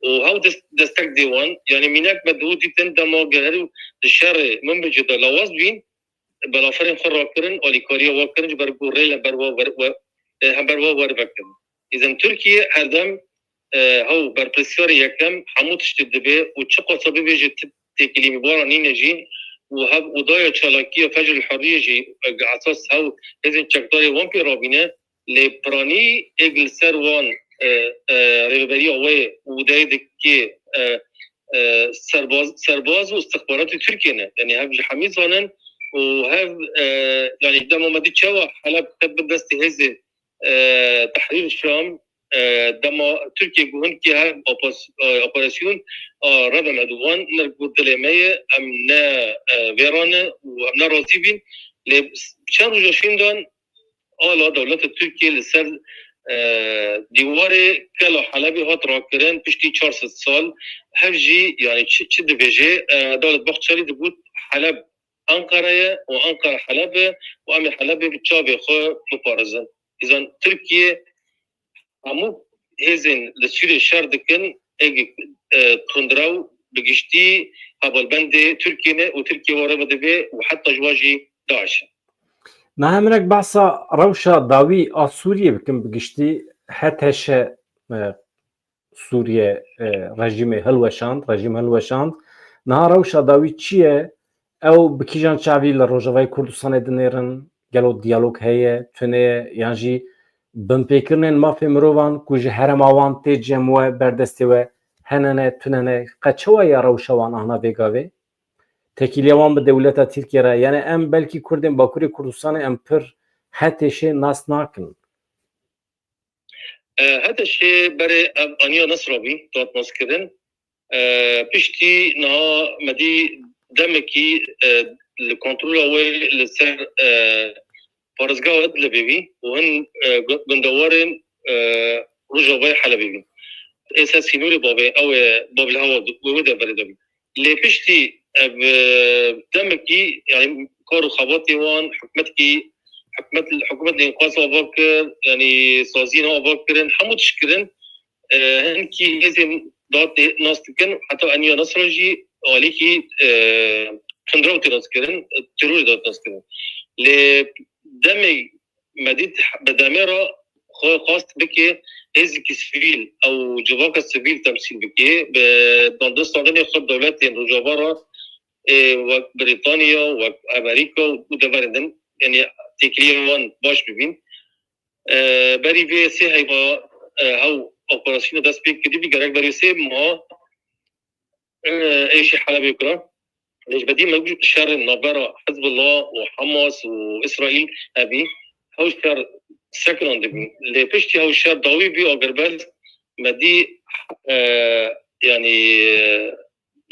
û hew dest-, destek dê wan. Yanî mînak me dû dîtin dema geherî di şerê Minbicê de lawaz bîn, belaferên xwe rakirin, alîkariya we kirin, ji ber ku rê li hember we wer-, we-, e, hember we wervekirin. Îzin Tirkiye herdem, e, hew berpirsiyarê yekem hemû tiştê dibe û çiqasa bibêje ti-, têkilî mîbara nîne jî û hev odaya çalakiya Fecrul Hurriyê jî, e, esas hew hêzên çekdarê wan pê rabîne, lê piranî êk li ser wan, e, e, rêveberiya wê û odeyê dike, e, e, serbaz, serbaz û istixbaratê Tirkiye ne. Yanî hev ji hemî zanin û hev, e, yanî dema me dî çawa Heleb ket bin destê hêzê, e, Tehrîr Şam, e, dema Tirkiye ku hinkî hev opos-, e, operasyon, e, rebe me diwan, ne ku dilê me ye, em ne, e, vêra ne û em ne razî bîn. Lê çend roja şîndan, ala dewleta Tirkiyê li ser, e, dîwarê kela Helebê hat rakirin piştî çar sed sal. Hev jî, yanî çi, çi dibêje, e, Dewlet Baxçelî digot Heleb Ankara ye û Ankara Heleb e û em ê Helebê bi çavê xwe biparêzin. Îzan Tirkiye hemû hêzên li Sûriyê şer dikin, êk, e, tundrew bi giştî hevalbendê Tirkiye ne û Tirkiye were ve dibe û heta ji wa jî DAIŞ e. Niha em hinek behsa rewşa dawî a Sûriyê bikin bi giştî, H T Ş, e, Sûriye, e, rejîmê hilweşand, rejîm hilweşand. Niha rewşa dawî çi ye? Ew bi kîjan çavî li Rojavayê Kurdistanê dinêrin? Gelo diyalog heye, tune ye, yan jî binpêkirinên mafê mirovan ku ji herêma wan tê cem we, berdestê we, hene ne, tune ne? Qe çawa ye rewşa wan ana vê gavê? Têkiliya wan bi dewleta Tirkiye re, yani em belkî Kurdên Bakurê Kurdistanê em pir HTŞ nas nakin. E, HTŞ berê ev aniya Nesra bî, datnaskirin. E, piştî niha me dî demekî, e, li kontrola wê li ser, e, parêzgeha Idlibê bî û hin, e, gu-, gundewarên, e, Rojavayê Helebê bî. Ê ser sînorê bavê, ew ê Babilhewa wê deverê de bî. Lê piştî ev, e, demekî, yani kar û xebatê wan, hikûmetkî, hikûmet, hikûmet li înqaz ava kir, yani saziyên ava kirin, hemû tişt kirin. E, hinkî hêzên dat nas dikin, heta eniya Nesra jî alîkî, e, tundrew tê naskirin, terorê dat naskirin. Lê demê me dît bi demê re xwe xwest bike hêzekî sivîl, ew civaka sivîl temsîl bike, bi dandinstandinê xwe dewletên Rojava re, ê, wek Brîtanya, wek Amerîka û deverên din, yani têkiliyên wan baş bibîn. E, berî vê sê heyva, e, hew operasyona dest pê kiribî, gerek berî sê meha, e, êşî Helebê kira. Lê ji bedî me şerên navbera Hizbullah û Hamas û Îsraîl hebî, hew şer sekinandibî. Lê piştî hew şer dawî bî agirbest, me dî, e, yani,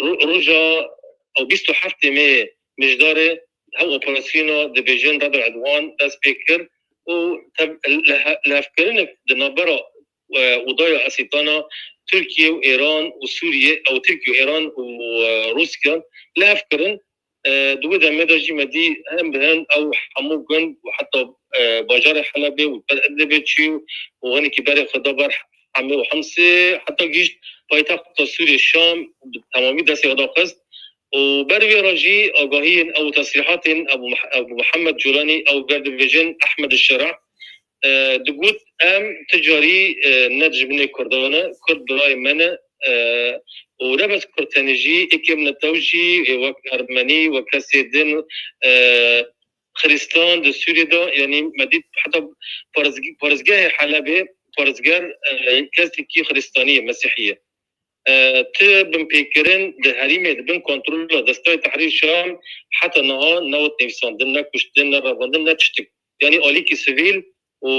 ro-, roja ew bîst û heftê mê Mijdarê hew operasyona dibêjin Red Edwan dest pê kir û tev-, li he-, li hevkirinek di navbera, e, odaya Esîtana Tirkiye û Êran û Sûriye, ew Tirkiye û Êran û, e, Rûsya li hev kirin. E, di wê demê de jî me dî hin bi hin ew hemû gund û heta, e, bajarê Helebê û ber Idlibê çû û hinekî berê xwe da ber Hemê û Himsê, heta gihîşt paytexta Sûriyê Şam, bi temamî destê xwe da xist. Û ber wê re jî agahiyên ew tesrîhatên Ebu Meh-, Ebu Muhammed Cûlanî, ew ger dibêjin Ehmed Şera, e, digot, em ti carî, e, ne dijminê Kurdan e, Kurd birayê me ne, e, û ne bes Kurd tenê jî, êkê min e tew jî, ê wek Ermenî, wek kesê din, e, Xristan di Sûriyê de, yanî me dît heta parêzge-, parêzgehê Helebê, parêzger, e, kesekî Xristanî ye, Mesîhî ye. E, ti binpêkirin di herîmê di bin kontrola Destayê Tehrîr Şam heta niha newt nivîsandin, ne kuştin, ne revandin, ne tiştik. Yanî alîkî sivîl û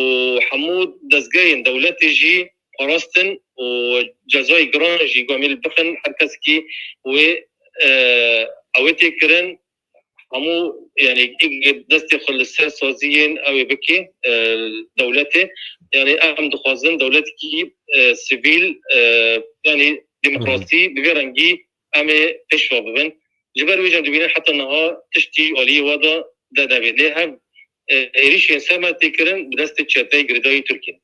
hemû dezgehên dewletê jî parastin û cezayê giran jî ku em ê li bixin her kesekî wê, e, ew ê tê kirin. Hemû, yani, destê xwe li ser saziyên ew ê bike, e, dewletê. Yani, em dixwazin dewletekî, e, sivîl, e, yani, demokrasî bi vê rengî em ê pêşva bibin. Ji ber wê jî em dibînin heta niha tiştî aliyê we de de nebê. Lê hev, e, êrîşên ser me tê kirin bi destê çeteyê girêdayî Tirkiyê.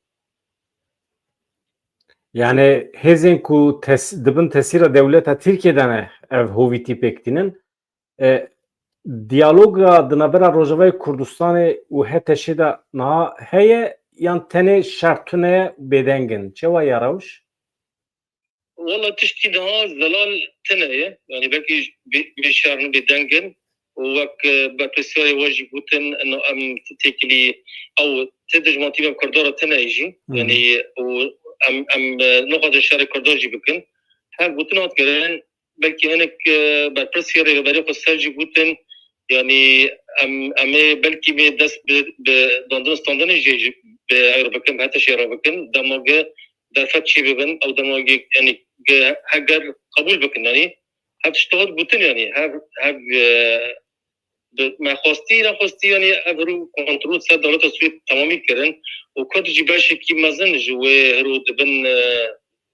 Yani, hêzên ku tes-, di bin tesîra dewleta Tirkiyê de ne ev hovîtî pêk tînin, E, diyaloga di navbera Rojavayê Kurdistanê û HTŞ'ê de niha heye yan tenê şer tune ye, bêdeng in? Çawa ye rewş? Wala tiştî niha zelal tune ye. Yani belkî bê-, bê şer in, bêdeng in. Û wek, e, berpirsiyarê we jî gotin, ino em têkilî ew ti dijmantî me Kurda re tune ye jî. Hı hı. Yani û em, em, e, naxwazin şerê Kurda jî bikin. Her gotin hat kirin, belkî hinek, e, berpirsê rêveberê xwe ser jî gotin, yanî em, em ê belkî mê dest bi, bi dandin standinê jê jî bi ew re bikin, bi HTŞ'ê re bikin, dema ge derfet çê bibin, ew dema ge, yanî ge heger qebûl bikin, yanî hev tişt hat gotin, yanî hev, hev, e, bi, me xwestî, nexwestî, yanî ev hiro kontrol ser dewleta Sûriyê temamî kirin û Kurd jî beşekî mezin ji wê hiro dibin, e,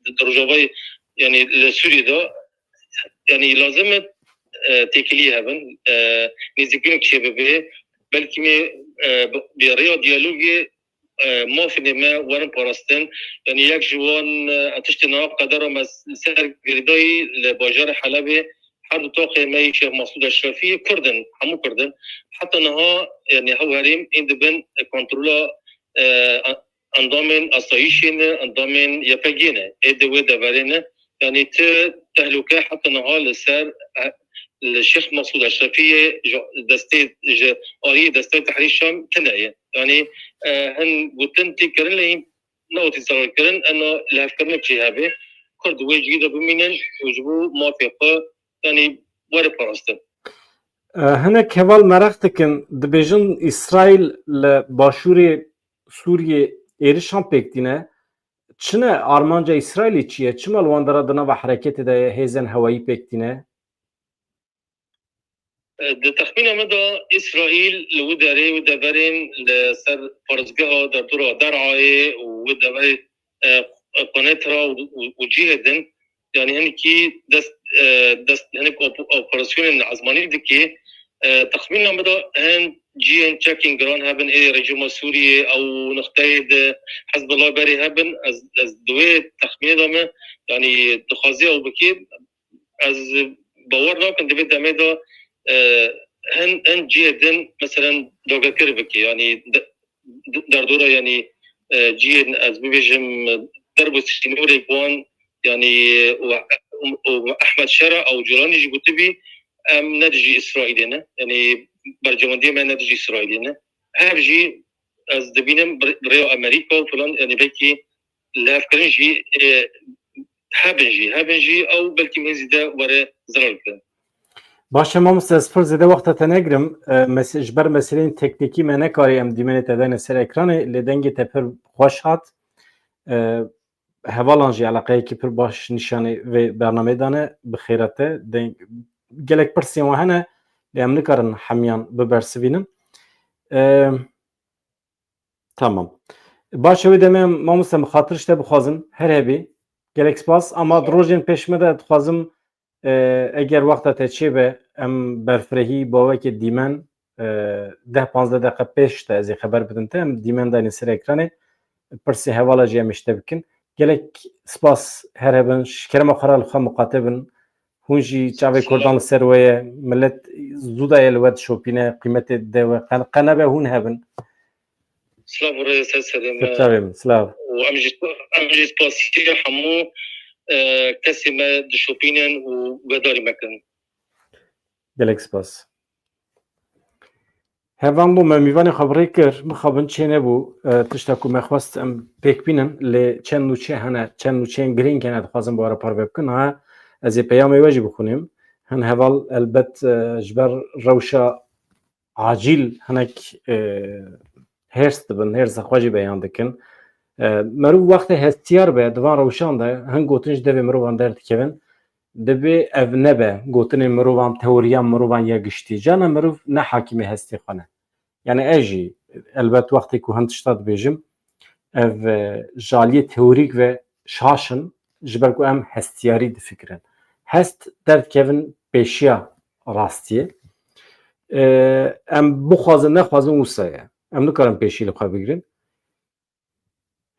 di, di Rojavayê, yanî li Sûriyê de, yanî lazim e, e, têkiliyê hebin, e, nêzîkbûnek çêbibe. Belkî mê, e, bi, bi rêya diyalogê, e, mafê me werin parastin. Yanî yek ji wan, e, tiştê niha qedera me li ser girêdayî li bajarê Helebê her du taxê me yî Şêx Mesûd Eşrefî Kurd in, hemû Kurd in. Heta niha, yanî hew herêm ên dibin, e, kontrola, e, endamên asayîşê ne, endamên YPG'ê ne, ê di wê deverê ne. Yanî ti tehlûke heta niha li ser, e, li Şêx Mesûd Eşrefiyê ji destê, ji aliyê destê Tehrîr Şam tune ye. Yanî, e, hin gotin tê kirin lê hîn nehatî serkirin, ena lihevkirinê jî hebe. Kurd wê cihê de bimînin û ji bo mafê xwe, yanî, were parastin. E, hinek heval meraq dikin, dibêjin Îsraîl li başûrê Sûriyê êrişan pêk tîne. Çi ne armanca Îsraîlê çi ye? Çima li wan dera di nava hereketê de ye, hêzên hewayî pêk tîne? Di texmîna me de Îsraîl li wî derê, wî deverên li ser parêzgeha derdora Der'ayê û wî deverê, e, Qunetra û, û, û cihê din, yanî hinekî dest, e, dest hinek op-, operasyonên ezmanî dike. E, texmîna me de hin cihên çekên giran hebin ê rejîma Sûriyê ew nixteyê di Hezbollah berê hebin. Ez, ez di wê texmînê de me, yanî dixwaze ew bikê, ez bawer nakim di vê demê de, e, hin, hin cihê din, meselen, dagirker bike, yanî de-, de-, derdora, yanî, e, cihên, ez bibêjim, derb û sînorê wan, yanî, û, û Ehmed Şera ew Culanî jî gotibî, em ne dijî Îsraîlê ne, yanî berjewendiyê me ne dijî Îsraîlê ne. Hev jî ez dibînim bi, bi rêya Amerîka û filan, yanî belkî lihevkirin jî, e, hebin jî, hebin jî, ew belkî hêzî de were zelal kirin. Baş e mamoste, ez pir zêde wexta te negirim. E, mes-, ji ber meseleyên teknîkî me nekarî em dîmenê te dayne ser ekranê, lê dengê te pir xweş hat. E, hevalan jî eleqeyekî pir baş nîşanê vê bernameyê dane, bi xêra te. Deng-, gelek pirsên we hene, lê em nikarin hemiyan bibersivînin. E, Tamam. Baş e, wê demê em, mamoste, min xatir ji te bixwazin. Her hebî. Gelek spas. Ama di rojên pêş me de dixwazim, e, eger wexta te çêbe, em berfirehî bawekê dîmen, e, deh panzdeh deqe pêş te ez ê xeber bidim te. Em dîmen dayne ser ekranê. Pirsê hevala jî em ê ji te bikin. Gelek spas, her hebin. Ji kerema xwe re li xwe miqate bin. Hûn jî çavê Kurdan li ser we ye. Milet zû daye li we dişopîne, qîmetê dide we. Qe-, qe nebe hûn hebin. Silav û rêz ser serê me. Ser çavê min, silav. Û em jî, em jî spasiya hemû, e, kesê me dişopînin û guhdarî me kirin. Gelek spas. Hevan bû me mîvanê xwe bi rê kir, mixabin çê nebû, e, tişta ku me xwest em pêk bînin, lê çend nûçe hene, çend nûçeyên girîng hene, dixwazim bi we re parve bikin. Ha, ez ê peyamê we jî bixwînim. Hin heval elbet, e, ji ber rewşa acîl hinek, e, hêrs dibin, hêrsa xwe jî beyan dikin. E, merov wextê hestiyar be, di van rewşan de hin gotin ji devê mirovan derdikevin, divê ev nebe gotinên mirovan, teoriya mirovan ya giştî. Cana mirov ne hakimê hestê xwe ne. Yani ez jî, elbet wextê ku hin tişta dibêjim, ev, e, ji aliyê teorîk ve şaş in, ji ber ku em hestiyarî difikirin. Hest derdikevin pêşiya rastiyê. E, em bixwazin, nexwazin wisa ye. Em nikarin pêşî li xwe bigirin.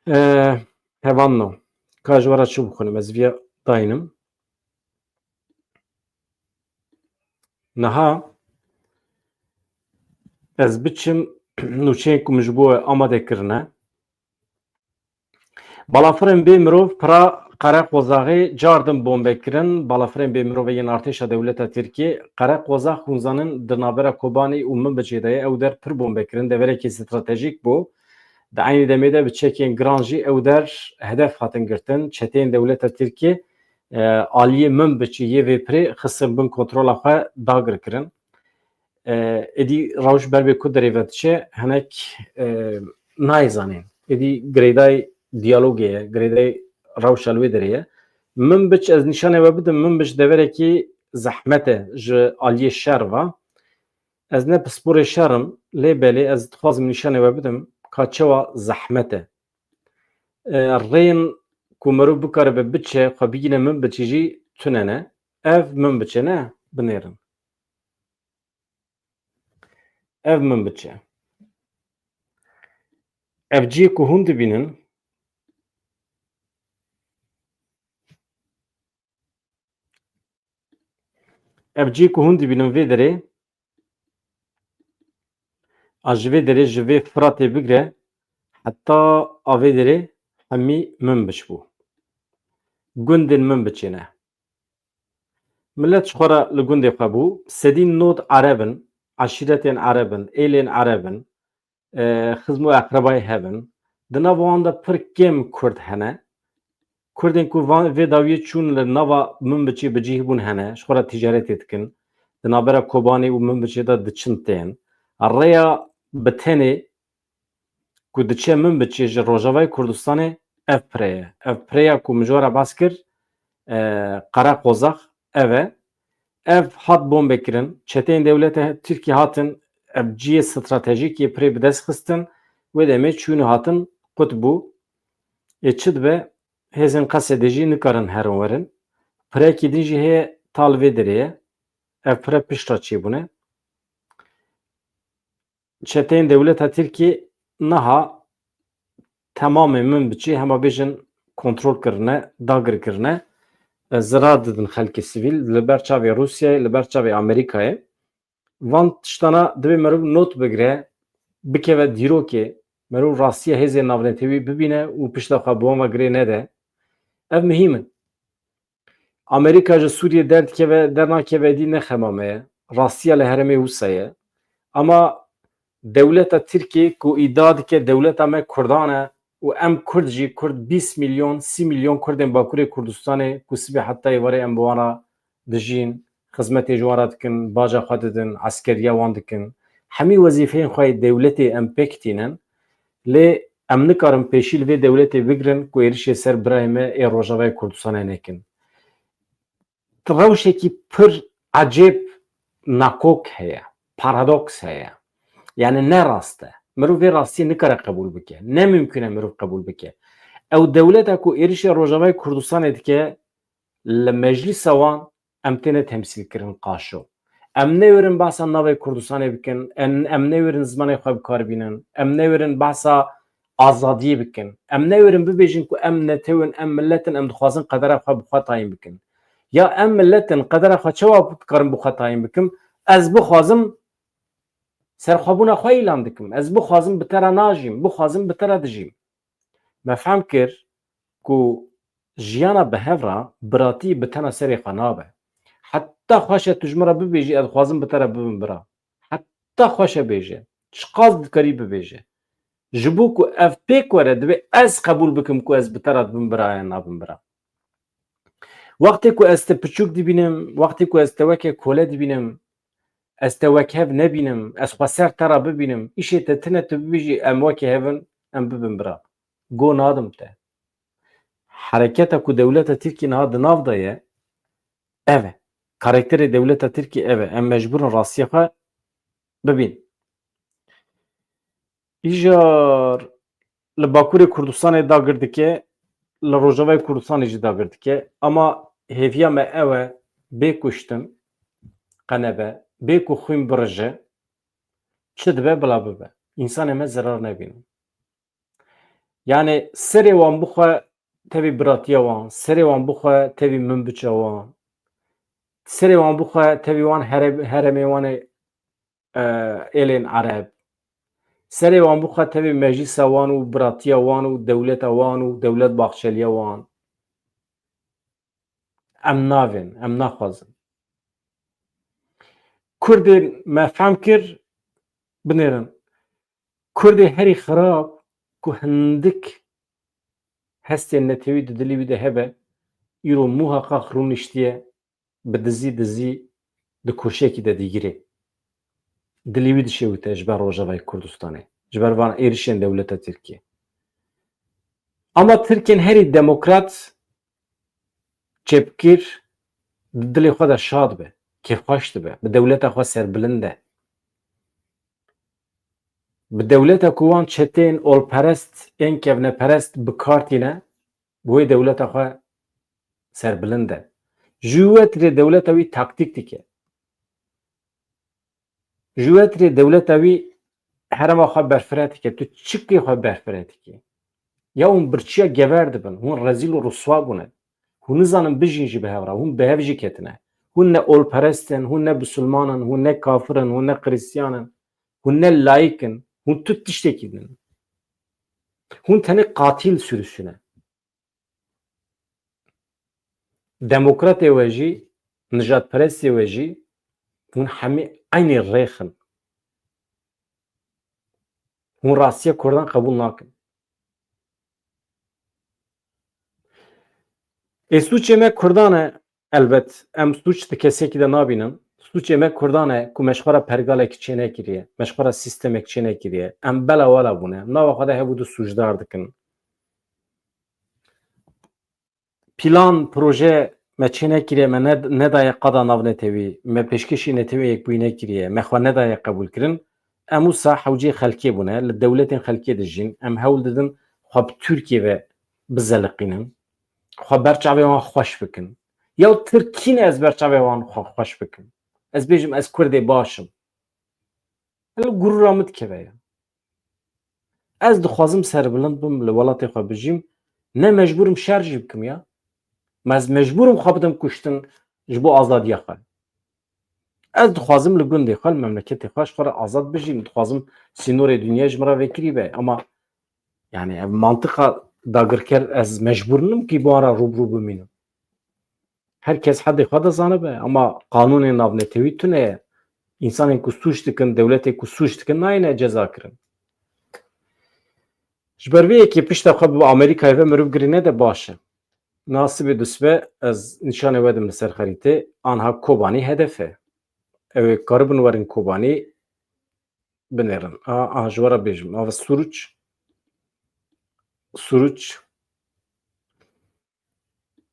E, hevanno. Ka ji we re çi bixwînim? Ez viya daynim. Niha ez biçim nûçeyên ku min ji bo we amade kirine. Balafirên bê mirov pira Qereqozaxê cardin bombe kirin. Balafirên bê mirov yên artêşa dewleta Tirkiyê Qereqozax, hûn zanin, di navbera Kobanê û Minbicê de ye. Ew der pir bombe kirin. Deverekî stratejîk bû. Di eynî demê de bi çekên giran jî ew der hedef hatin girtin. Çeteyên dewleta Tirkiyê, e, aliyê Minbicê yê vê pirê xistin bin kontrola xwe, dagir kirin. E, êdî rewş ber bê ku derê ve diçe, hinek, e, nayê zanîn. Êdî girêdayî diyalogê ye, girêdayî rewşa li wê derê ye. Minbic, ez nîşanê we bidim, Minbic deverekî zehmet e ji aliyê şer ve. Ez ne pisporê şer im, lê belê ez dixwazim nîşanê we bidim ka çawa zehmet e. E, rêyên ku mirov bikaribe biçe, xwe bigîne Minbicê jî tune ne. Ev Minbic e ne, binêrin. Ev Minbic e. Ev cihê ku hûn dibînin, ev cihê ku hûn dibînin vê derê, a ji vê derê, ji vê Firatê bigire heta a vê derê hemî Minbic bû. Gundên Minbicê ne. Millet ji xwe re li gundê xwe bû. Sedî nod Ereb in, eşîretên Ereb in, êlên Ereb in, e, xizm û eqrebayê hev in. Di nav wan de pir kêm Kurd hene. Kurdên ku van, vê dawiyê çûn li nava Minbiçê bi cih bûn hene, ji xwe re ticaretê dikin. Di navbera Kobanê û Minbiçê de diçin tên. Rêya bi tenê ku diçe Minbiçê ji Rojavayê Kurdistanê ev pire ye. Ev pireya ku min ji we re behs kir, e, Qereqozax, ev e. Ev hat bombe kirin. Çeteyên dewleta Tirkiyê hatin, ev cihê stratejîk yê pirê bi dest xistin. Wê demê çûn û hatin qut bû. Ê çi dibe, hêzên Qesedê jî nikarin herin werin. Pirekî din jî heye ta li vê derê ye. Ev pire pişt re çêbûne. Çeteyên dewleta Tirkiyê niha temamê Minbiçê hema bêjin kontrol kirine, dagir kirine. E, zirar didin xelkê sivîl li ber çavê Rûsyayê, li ber çavê Amerîkayê. Van tiştana divê meriv not bigire, bikeve dîrokê, meriv rastiya hêzên navnetewî bibîne û pişta xwe bi wan ve girê nede. Ev muhîm in. Amerîka ji Sûriyê derdikeve, dernakeve dî ne xema me ye. Rastiya li herêmê wisa ye. Ama dewleta Tirkiyê ku îdia dike dewleta me Kurdan e û em Kurd jî, Kurd bîst milyon, sî milyon Kurdên Bakurê Kurdistanê ku sibê heta êvarê em bi wan re dijîn, xizmetê ji wan re dikin, baca xwe didin, eskeriya wan dikin. Hemî wezîfeyên xwe yê dewletê em pêk tînin. Lê em nikarin pêşî li vê dewletê bigirin ku êrişê ser birayê me ê Rojavayê Kurdistanê nekin. Rewşekî pir ecêb nakok heye, paradoks heye. Yani ne rast e. Mirov vê rastiyê nikare qebûl bike. Ne mimkun e mirov qebûl bike. Ew dewleta ku êrişê Rojavayê Kurdistanê dike, li meclisa wan em têne temsîlkirin qaşo. Em newêrin behsa navê Kurdistanê bikin, em, em newêrin zimanê xwe bi kar bînin, em newêrin behsa azadiyê bikin. Em newêrin bibêjin ku em netew in, em millet in, em dixwazin qedera xwe bi xwe tayîn bikin. Ya em millet in, qedera xwe çawa dikarim bi xwe tayîn bikim? Ez bixwazim serxwebûna xwe îlan dikim. Ez bixwazim bi te re najîm, bixwazim bi te re dijîm. Me fehm kir ku jiyana bi hev re biratî bi tena serê xwe nabe. Heta xweş e tu ji min re bibêjî, ez dixwazim bi te re bibim bira. Heta xweş e bêje. Çiqas dikarî bibêje. Ji bo ku ev pêk were, divê ez qebûl bikim ku ez bi te re dibim bira yan nabim bira. Wextê ku ez te piçûk dibînim, wextê ku ez te weke kole dibînim, ez te wek hev nebînim, ez xwe ser te re bibînim, îşê te tine tu bibêjî, em wekî hev in, em bibin bira. Go nadim te. Hereketa ku dewleta Tirkiyê niha di nav de ye, ev e. Karakterê dewleta Tirkiyê ev e. Em mecbûr in rastiya xwe bibîn. Îjar li Bakurê Kurdistanê dagir dike, li Rojavayê Kurdistanê jî dagir dike. Ama hêviya me ew e, bê kuştin qe nebe, bê ku xwîn birije, çi dibe bila bibe. Însanê me zerar nebînin. Yani serê wan bixwe tevî biratiya wan, serê wan bixwe tevî Minbiça wan, serê wan bixwe tevî wan here-, heremê wan ê, e, êlên Ereb, serê wan bixwe tevî meclisa wan û biratiya wan û dewleta wan û dewlet Baxçeliya wan. Em navên, em naxwazin. Kurdên me fehm kir, binêrin. Kurdê herî xirab ku hindik hestên netewî di dilê wî de hebe, îro muheqeq rûniştiye, bi dizî dizî di koşekî de digirê. Dilê wî dişewite ji ber Rojavayê Kurdistanê, ji ber van êrişên dewleta Tirkiyê. Ama Tirkên herî demokrat çêbikir di dilê xwe de şad be, kêfxweş dibe, bi dewleta xwe serbilind e. Bi dewleta ku wan çeteyên olperest, ên kevneperest bi kar tîne, bi wê dewleta xwe serbilind e. Ji wê tirê dewleta wî taktîk dike. Ji wê tirê dewleta wî herema xwe berfireh dike. Tu çi bikî xwe berfireh dikî? Ya hûn birçiya gever dibin. Hûn rezîl û riswa bûne. Hûn nizanin bijîn jî bi hev re. Hûn bi hev jî ketine. Hûn ne olperest in, hûn ne bisilman in, hûn ne kafir in, hûn ne xiristiyan in, hûn ne layik in, hûn tu tiştekî din. Hûn tenê qatîl sürüsü ne. Demokratê we jî nijadperestê we jî, hûn hemî eynî rêx in. Hûn rastiya Kurdan qebûl nakin. Ê sûcê me Kurdan e, elbet, em sûc di kesekî de nabînin. Sûcê me Kurdan e ku me ji xwe re pergalek çênekiriye, me ji xwe re sîstemek çênekiriye. Em bela wela bûne. Nava xwe de hev û du sûcdar dikin. Plan, proje me çênekiriye, me ne-, nedaye qada navnetewî, me pêşkêşî Netewê Yekbûyî nekiriye, me xwe nedaye qebûlkirin. Em wisa hewceyê xelkê bûne, li dewletên xelkê dijîn. Em hewl didin xwe bi Tirkiyê ve bizeliqînin. Xwe ber çavê wan xweş bikin. Ya Tirk kî ne ez ber çavê wan xwe xweş bikim? Ez bêjim ez Kurdê baş im. Li gurûra min dikeve ya. Ez dixwazim serbilind bim, li welatê xwe bijîm. Ne mecbûr im şer jî bikim ya. Ma ez mecbûr im xwe bidim kuştin ji bo azadiya xwe. Ez dixwazim li gundê xwe, li memleketê xwe ji xwe re azad bijîm. Dixwazim sînorê dinyayê ji min re vekirî be. Ama yani ev mantiqa dagirker ez mecbûr nim ki bi wan re rûbirû bimînim. Her kes hedê xwe dizanibe, ama qanûnên navnetewî tune ye. Însanên ku sûc dikin, dewletê ku sûc dikin nayêne cezakirin. Ji ber vê yekê pişta xwe bi Amerîkayê ve mirov girîne de baş e. Niha sibê dusbe ez nîşanê we dim li ser xerîtê, anha Kobanî hedef e. Ew ê karibin werin Kobanî binêrin. A, a, ji we re bêjim. Ava Suruç. Suruç.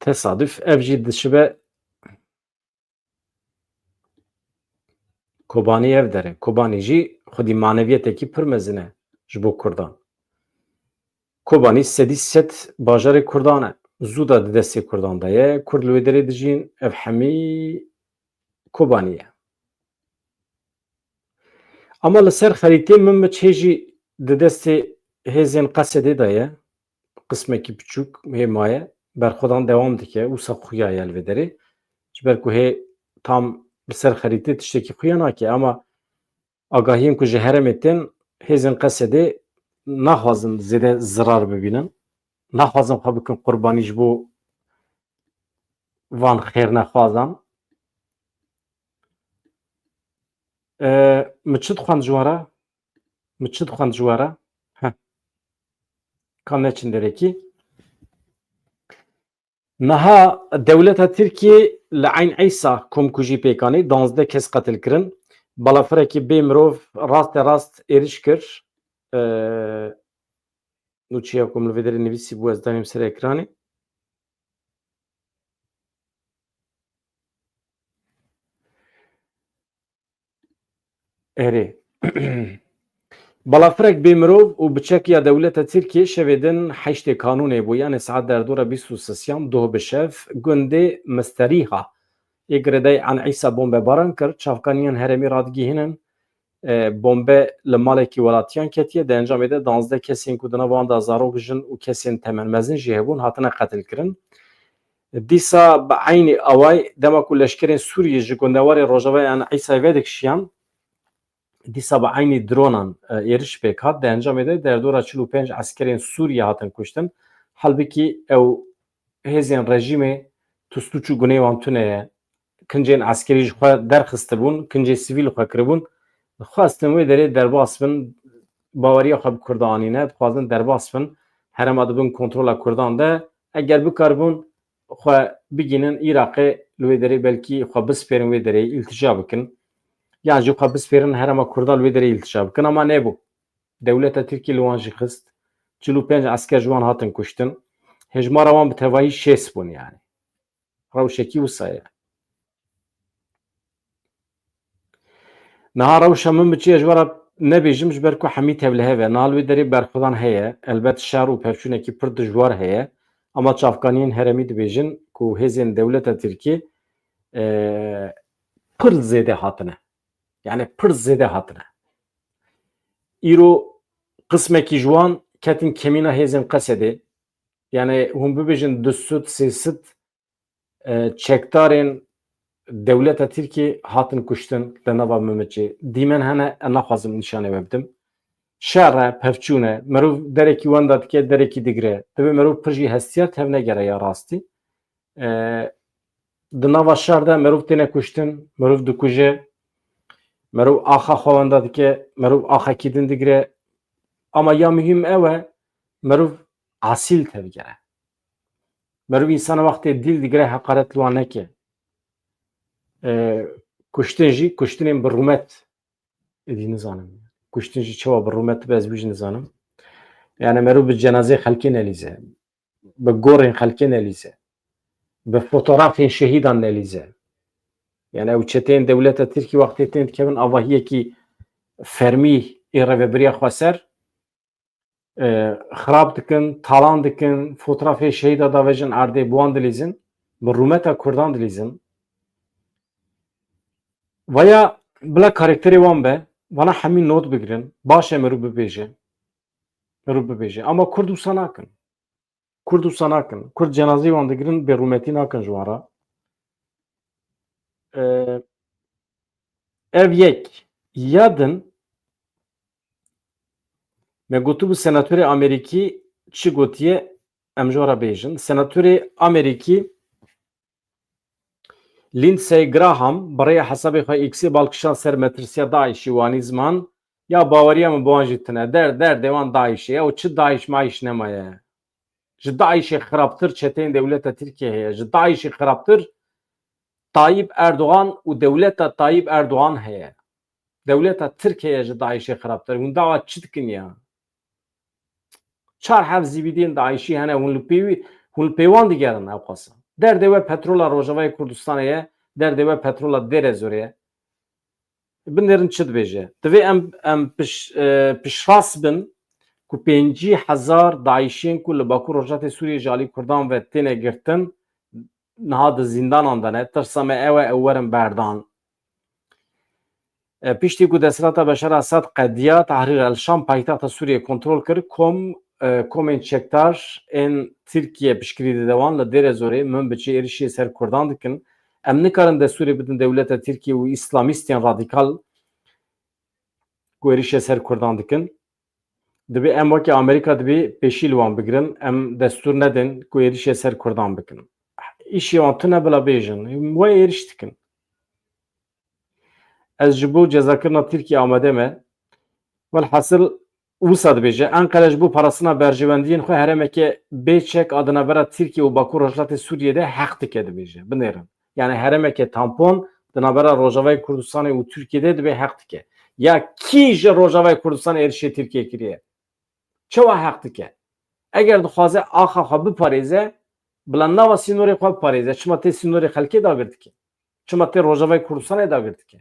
Tesadüf. Ev jî dişibe Kobanî ev der e. Kobanî jî xwedî maneviyetekî pir mezin e ji bo Kurdan. Kobanî sedî sed bajarê Kurdan e. Zû da di destê Kurdan de ye. Kurd li wê derê dijîn. Ev hemî Kobanî ye. Ama li ser xerîtê Minbiç hê jî di destê hêzên Qesedê de ye. Qismekî piçûk hê maye. Berxwedan dewam dike. Wisa xuya ye li vê derê. Ji ber ku hê tam li ser xerîtê tiştekî xuya nake. Ama agahiyên ku ji herêmê tên, hêzên Qesedê naxwazin zêde zirar bibînin. Naxwazin xwe bikin qurbanî ji bo van xêrnexwazan. E, min çi dixwend ji we re? Min çi dixwend ji we re? Heh. Ka neçin derekî. Niha dewleta Tirkiyê li Eyn Îsa komkujî pêk anî, duwazdeh kes qetil kirin. Balafirekî bê mirov raste rast êriş kir. E, nûçeya ku min li vê derê nivîsî bû, ez danîm ser ekranê. Erê. Balafirek bê mirov û biçek ya dewleta Tirkiyê şevê din heştê Kanûnê bû, yanê saet derdora bîst û sisiyan doh bi şev gundê Misterîha ê girêdayî Eyn Îsa bombebaran kir. Çavkaniyên herêmî radigihînin, e, bombe li malekî welatiyan ketiye. Di encamê de duwazdeh kesên ku di nav wan de zarok, jin û kesên temenmezin jî hebûn, hatine qetilkirin. Dîsa bi eynî awayî, dema ku leşkerên Sûriyê ji gundewarê rojavayê Eyn Îsayê vedikişiyan, dîsa bi eynî dronan, e, êriş pêk hat. Di encamê de derdora çil û pênc eskerên Sûriyê hatin kuştin. Halbikî ew hêzên rejîmê tu sûc û gunê wan tune ye. Kincên eskerî ji xwe derxistibûn, kincê sivîl xwe kiribûn. Dixwestin wê derê derbas bin, baweriya xwe bi Kurda anîne, dixwazin derbas bin, herêma di bin kontrola Kurdan de. Eger bikaribûn xwe bigînin Iraqê, li wê derê belkî xwe bispêrin wê derê, îltija bikin. Yan jî xwe bispêrin herêma Kurda, li wê derê îltija bikin, ama nebû. Dewleta Tirkiyê li wan jî xist. Çil û pênc esker ji wan hatin kuştin. Hejmara wan bi tevahî şêst bûn yani. Rewşekî wisa ye. Niha rewşa Minbiçê ji we re nebêjim, ji ber ku hemî tevlihev e. Niha li wê derê berxwedan heye. Elbet şer û pevçûnekî pir dijwar heye. Ama çavkaniyên herêmî dibêjin ku hêzên dewleta Tirkî, e, pir zêde hatine. Yani pir zêde hatine. Îro qismekî ji wan ketin kemîna hêzên Qesedê. Yani hûn bibêjin du sed, sê sed, e, çekdarên dewleta Tirkiyê hatin kuştin li nava Minbiçê. Dîmen hene, ez naxwazim nîşanê we bidim. Şer e, pevçûn e. Mirov derekî wenda dike, derekî digire. Divê mirov pir jî hestiyar tevnegere ya rastî. E, Di nava şer de merov têne kuştin, merov dikuje, merov axa xwe wenda dike, merov axekî din digire. Ama ya muhîm ew e, merov asîl tevgere. Merov însana wextê dîl digire heqaret li wan neke. E, kuştin jî, kuştinên bi rûmet êdî nizanim. Kuştin jî çawa bi rûmet dibe ez wî jî nizanim. Yani merov bi cenazeyê xelkê nelîze. Bi gorên xelkê nelîze. Bi fotoğrafên şehîdan nelîze. Yani ew çeteyên dewleta Tirkî wextê tên dikevin avahiyekî fermî ê rêvebiriya xweser, e, xirab dikin, talan dikin, fotoğrafê şehîda davêjin erdê, bi wan dilîzin, bi rûmeta Kurdan dilîzin. Vaya bila karakterê wan be, vana hemî not bigirin, baş e merû bibêje. Merû bibêje. Ama Kurd wisa nakin. Kurd wisa nakin. Kurd cenazeyê wan digirin, bêrûmetî nakin ji wan re. Ee, ev yek. Ya din, me gotibû senatorê Amerîkî çi gotiye, em ji we re bêjin. Senatorê Amerîkî Lindsey Graham bi rêya hesabê xwe X-ê bal kişand ser metirsiya DAIŞ'î û anî ziman, ya baweriya min bi wan jî tune. Der, derdê wan DAIŞ'ê ye û çi DAIŞ MAIŞ nemaye. Ji DAIŞ'ê xirabtir çeteyên dewleta Tirkiyê heye. Ji DAIŞ'ê xirabtir Tayyip Erdogan û dewleta Tayyip Erdogan heye. Dewleta Tirk heye ji DAIŞ'ê xirabtir. Hûn dawa çi dikin ya? Çar heb zîvîdiyên DAIŞ'î hene, hûn li pêwî, hûn li pêwan digerin ewqasa. Derdê we petrola Rojavayê Kurdistanê ye, derdê we petrola Dêrezorê ye. Binêrin çi dibêje. Divê em, em piş-, e, piştrast bin ku pêncî hezar DAIŞ'ên ku li Bakur Rojhilatê Sûriyê ji alî Kurdan ve têne girtin, niha di zîndanan de ne. Tirsa me ew e, ew werin berdan. E, piştî ku desthilata Beşar Esad qediya, Tahrir el Şam paytexta Sûriyê kontrol kir, kom, e, komên çekdar ên Tirkiye piştgirî dide wan li Dêrezorê, Minbiçê êrişê ser Kurdan dikin. Em nikarin destûrê bidin dewleta Tirkiye û îslamîstên radîkal ku êrişê ser Kurdan dikin. Dibê em weke Amerîka dibê pêşî li wan bigirin, em destûr nedin ku êrişê ser Kurdan bikin. Îşê wan tune bila bêjin, we êriş dikin. Ez ji bo cezakirina Tirkiye amade me. Welhasil wisa dibêje, Enqere ji bo parastina berjewendiyên xwe herêmeke bê çek a di navbera Tirkiye û Bakur Rojhilatê Sûriyê de heq dike dibêje. Binêrin. Yani herêmeke tampon di navbera Rojavayê Kurdistanê û Tirkiye de dibê heq dike. Ya kî ji Rojavayê Kurdistanê êrişê Tirkiye kiriye? Çawa heq dike? Eger dixwaze axa xwe biparêze, bila nava sînorê xwe biparêze. Çima tê sînorê xelkê dagir dike? Çima tê Rojavayê Kurdistanê dagir dike?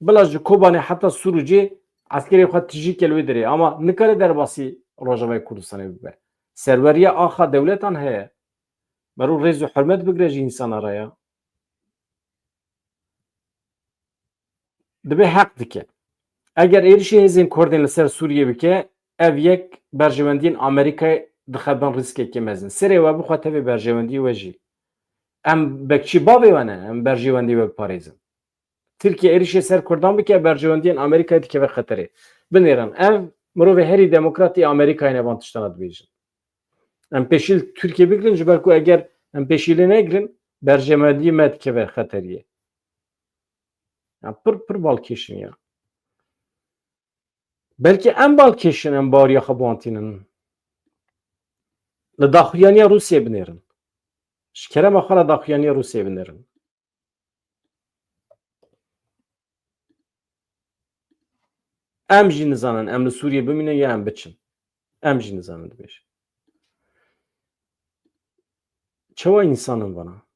Bila ji Kobanê heta Sûrûcê eskerê xwe tijî ke li wê derê. Ama nikare derbasî Rojavayê Kurdistanê bibe. Serweriya axa dewletan heye. Merû rêz û hurmet bigire ji însana re ya. Dibê heq dike. Eger êrişî hêzên Kurdên li ser Sûriyê bike, ev yek berjewendiyên Amerîkayê dixe bin rîskekê mezin. Serê we bixwe tevê berjewendiyê we jî. Em bekçî bavê we ne, em berjewendiyê we biparêzin. Tirkiye êrişê ser Kurdan bike, berjewendiyên Amerîkayê dikeve xeterê. Binêrin, ev mirovê herî demokratî Amerîkayê ne van tiştana dibêjin. Em pêşî li Tirkiye bigirin, ji ber ku eger em pêşî lê negirin, berjewendiyê me dikeve xeteriyê. Ya pir, pir balkêş in ya. Belkî em balkêş in, em baweriya xwe bi wan tînin. Li daxuyaniya Rûsiyê binêrin. Ji kerema xwe re daxuyaniya Rûsiyê binêrin. Em jî nizanin, em li Sûriyê bimînin ya em biçin. Em jî nizanin dibêje. Çawa însan in vana?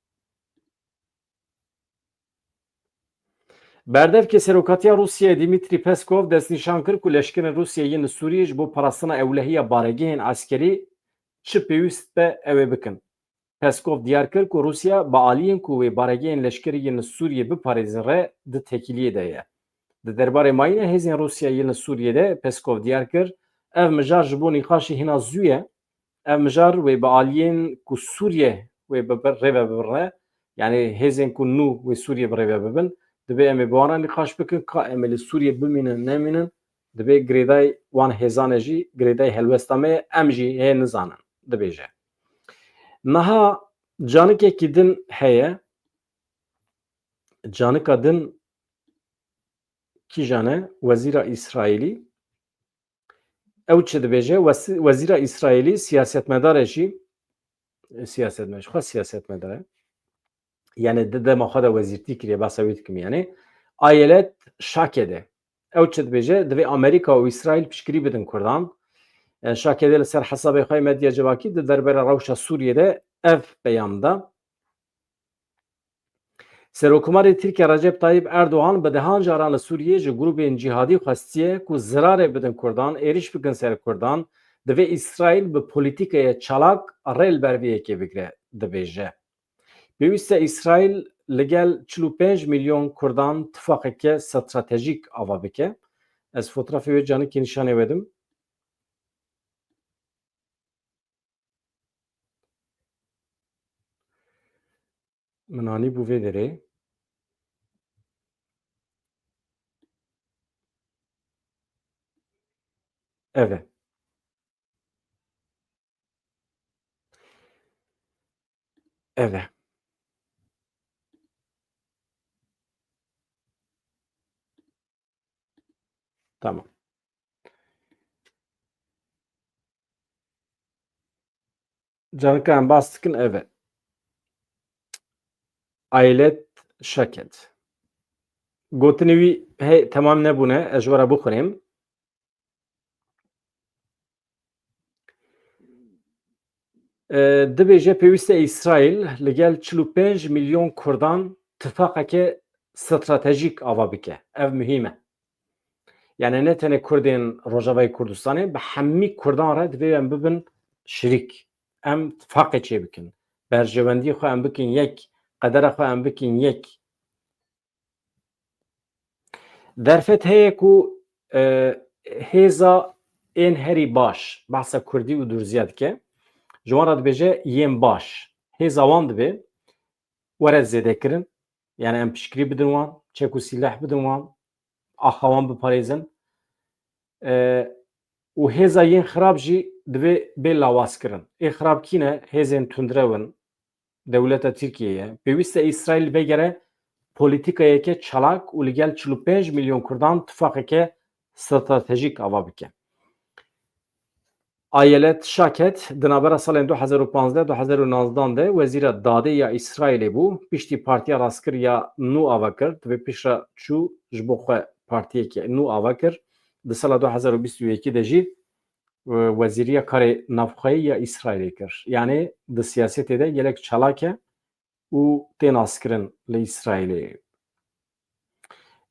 Berdevkê Serokatiya Rûsiyayê Dmitry Peskov destnîşan kir ku leşkerên Rûsiyê yên li Sûriyê ji bo parastina ewlehiya baregehên eskerî çi pêwîst be ew ê bikin. Peskov diyar kir ku Rûsya bi aliyên ku wê baregehên leşkerî yên li Sûriyê biparêzin re di têkiliyê de ye. Di derbarê mayîna hêzên Rûsya yên li Sûriyê de Peskov diyar kir, ev mijar ji bo nîqaşê hîna zû ye. Ev mijar wê bi aliyên ku Sûriye wê bi rê ve bibirne, yanî hêzên ku nû wê Sûriye bi rê ve bibin, dibê em ê bi wan re nîqaş bikin, ka em ê li Sûriye bimînin, nemînin, dibê girêdayî wan hêzan e jî, girêdayî helwesta me ye, em jî hê nizanin, dibêje. Niha Canikekî din heye. Canika din kîjan e? Wezîra Îsraîlî. Ew çi dibêje? Wes-, wezîra Îsraîlî siyasetmedar e jî, siyasetme-, xwe siyasetmedar e. Yani di dema xwe de wezîrtî kiriye, behsa wî dikim yani. Ayelet Şaked e. Ew çi dibêje? Divê Amerîka û Îsraîl piştgirî bidin Kurdan. E, Şaked li ser hesabê xwe yê medya civakî di derbera rewşa Sûriyê de ev peyam da. Serokkomarê Tirkiye Recep Tayyip Erdogan bi dehan caran li Sûriyê ji grûbên cîhadî xwestiye ku zirarê bidin Kurdan, êrîş bikin ser Kurdan, divê Îsraîl bi polîtîkeye çalak rê li ber vê yekê bigire, dibêje. Pêwîst e Îsraîl li gel çil û pênc milyon Kurdan tifaqeke stratejîk ava bike. Ez fotografê wê canikê nîşanê we dim. Min anîbû vê derê. Ev e. Ev e. Tamam. Canika em bas dikin, ev e. Ayelet Şaked. Gotinê wî hey temam nebûne, ez ji we re bixwînim. E, dibêje pêwîst e Îsraîl li gel çil û pênc milyon Kurdan tifaqeke stratejîk ava bike. Ev muhîm e. Yani ne tenê Kurdên Rojavayê Kurdistanê, bi hemî Kurdan re divê em bibin şirîk. Em tifaqê çê bikin. Berjewendiyê xwe em bikin yek, qedera xwe em bikin yek. Derfet heye ku, e, hêza ên herî baş, behsa Kurdî û Durziya dike. Ji wan re dibêje yên baş. Hêza wan divê were zêdekirin. Yani em piştgirî bidin wan, çek û sîleh bidin wan, axa wan biparêzin. E, û hêza yên xirab jî divê bê lawazkirin. Ê xirab kî ne? Hêzên tundrew in, dewleta Tirkiyeyê ye. Pêwîst e Îsraîl vegere polîtîkayeke çalak û li gel çil û pênc milyon Kurdan tifaqeke stratejîk ava bike. Ayelet Şaked di navbera salên du hezar û panzdeh du hezar û nozdan de wezîra dadê ya Îsraîlê bû. Piştî Partiya Rastgir ya nû ava kir, divê piştre çû ji bo xwe partiyeke nû ava kir. Di sala du hezar û bîst û yekê de jî, e, wezîriya karê navxweyî ya Îsraîlê kir. Yanî di siyasetê de gelek çalak e û tê naskirin li Îsraîlê.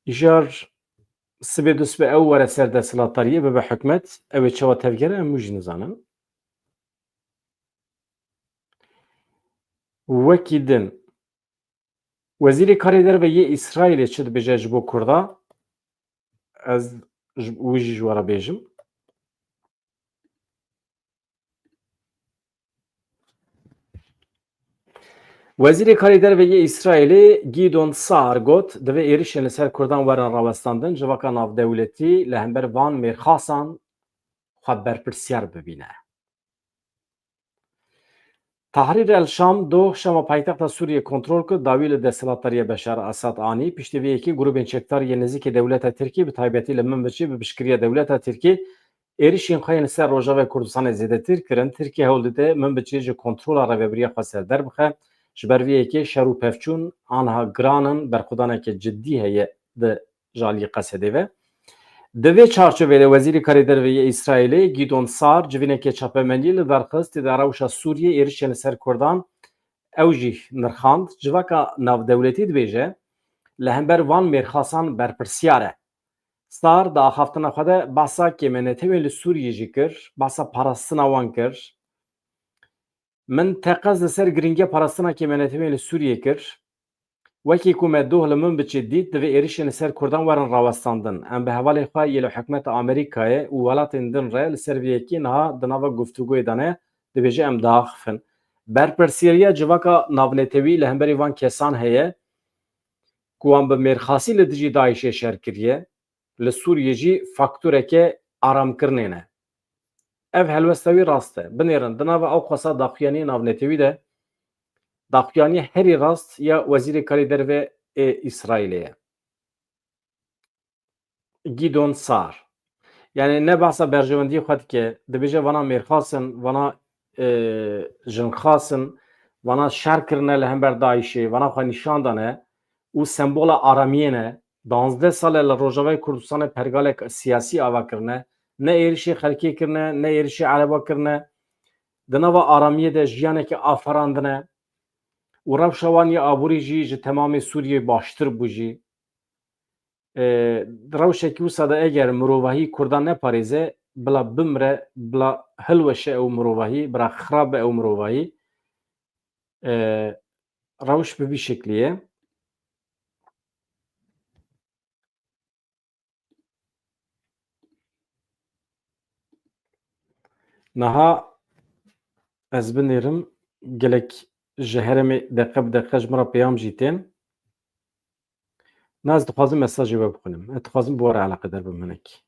Îjar sibê du sibê ew were ser desthilatdariyê bibe hikûmet, ew ê çawa tevgere em wî jî nizanin. Wekî din, Wezîrê Karê Derve yê Îsraîlê çi dibêje ji bo Kurda? Ez ji, wî jî ji we re bêjim. Wezîrê Karê Derve yê Îsraîlê Gîdon Saar got, divê êrişên li ser Kurdan werin rawestandin, civaka navdewletî li hember van mêrxasan xwe berpirsyar bibîne. Tahrir el Şam doh Şama paytexta Sûriyê kontrol kir, dawî li desthilatdariya Beşar Esad anî. Piştî vê yekê grûbên çekdar yên nêzîkî dewleta Tirkî, bi taybetî li Minbicê bi piştgiriya dewleta Tirkî, êrişên xwe yên li ser Rojavayê Kurdistanê zêdetir kirin. Tirkiye hewl dide Minbicê ji kontrola rêvebiriya xwe ser derbixe. Ji ber vê yekê şer û pevçûn aniha giran in, berxwedaneke cidî heye di ji aliyê Qesedê ve. Di vê çarçovê de Wezîrê Karê Derve yê Îsraîlê Gîdon Sar civîneke çapemeniyê li dar xist, tê de rewşa Sûriyê, êrişên li ser Kurdan, ew jî nirxand. Civaka navdewletî dibêje, li hember van mêrxasan berpirsiyar e. Sar di axaftina xwe de behsa kêmenetewên li Sûriyê jî kir, behsa parastina wan kir. Min teqez li ser giringiya parastina kêmenetewên li Sûriyê kir. Wekî ku me doh li Minbicê dît, divê êrişên li ser Kurdan werin rawestandin. Em bi hevalên xwe yê li hikûmeta Amerîkayê û welatên din re li ser vê yekê niha di nava guftûgoyê de ne, dibêje em diaxifin. Berpirsiyariya civaka navnetewî li hemberî van kesan heye ku wan bi mêrxasî li dijî DAIŞê şer kiriye, li Sûriyê jî faktoreke aramkirinê ne. Ev helwesta wî rast e. Binêrin, di nava ew qasa daxuyaniyê navnetewî de daxuyaniyê herî rast ya Wezîrê Karê Derve ê Îsraîlê ye. Gîdon Sar. Yani ne behsa berjewendiyê xwe dike, dibêje vana mêrxas in, vana, e, jinxas in, vana şer kirine li hember DAIŞê, vana xwe nîşan dane û sembola aramiyê ne. Danzdeh sal e li Rojavayê Kurdistanê pergalek siyasî ava kirine. Ne êrişê xelkê kirine, ne êrişê ereba kirine. Di nava aramiyê de jiyanekî aferandine û rewşa wan ya aborî jî ji temamê Sûriyê baştir bû jî. E, di rewşekî wisa de eger mirovahî Kurdan neparêze, bila bimre, bila hilweşe ew mirovahî, bila xirab be ew mirovahî. E, rewş bi vî şeklî ye. Niha ez binêrim, gelek ji herêmê deqe bi deqe ji min re peyam jî tên. Na ez dixwazim mesajê we bixwînim. Ez dixwazim bi we re eleqedar bim hinek.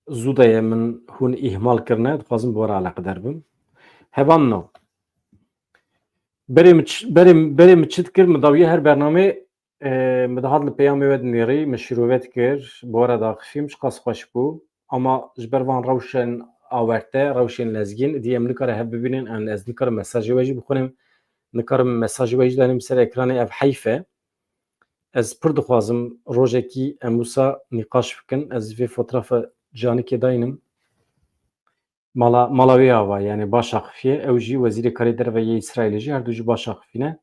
Zû de ye, min hûn îhmal kirine, dixwazim bi we re eleqedar bim. Hevalno. Berê min ç-, berê, berê min çi dikir, min dawiya her bernamê, e, min dihat li peyamê we dinêrî, min şîrove dikir, bi we re daxifîm, çiqas xweş bû. Ama ji ber van rewşên awerte, rewşên lezgîn, dî em nikare hev bibînin, em, ez nikarim mesajê we jî bixwînim, nikarim mesajê we jî danim ser ekranê, ev heyf e. Ez pir dixwazim rojekî em wisa nîqaş bikin. Ez vê fotoğrafa canikê daynim. Mala, mala wê ava, yani baş axifiye. Ew jî Wezîrê Karê Derve yê Îsraîlê jî, her du jî baş axifîne.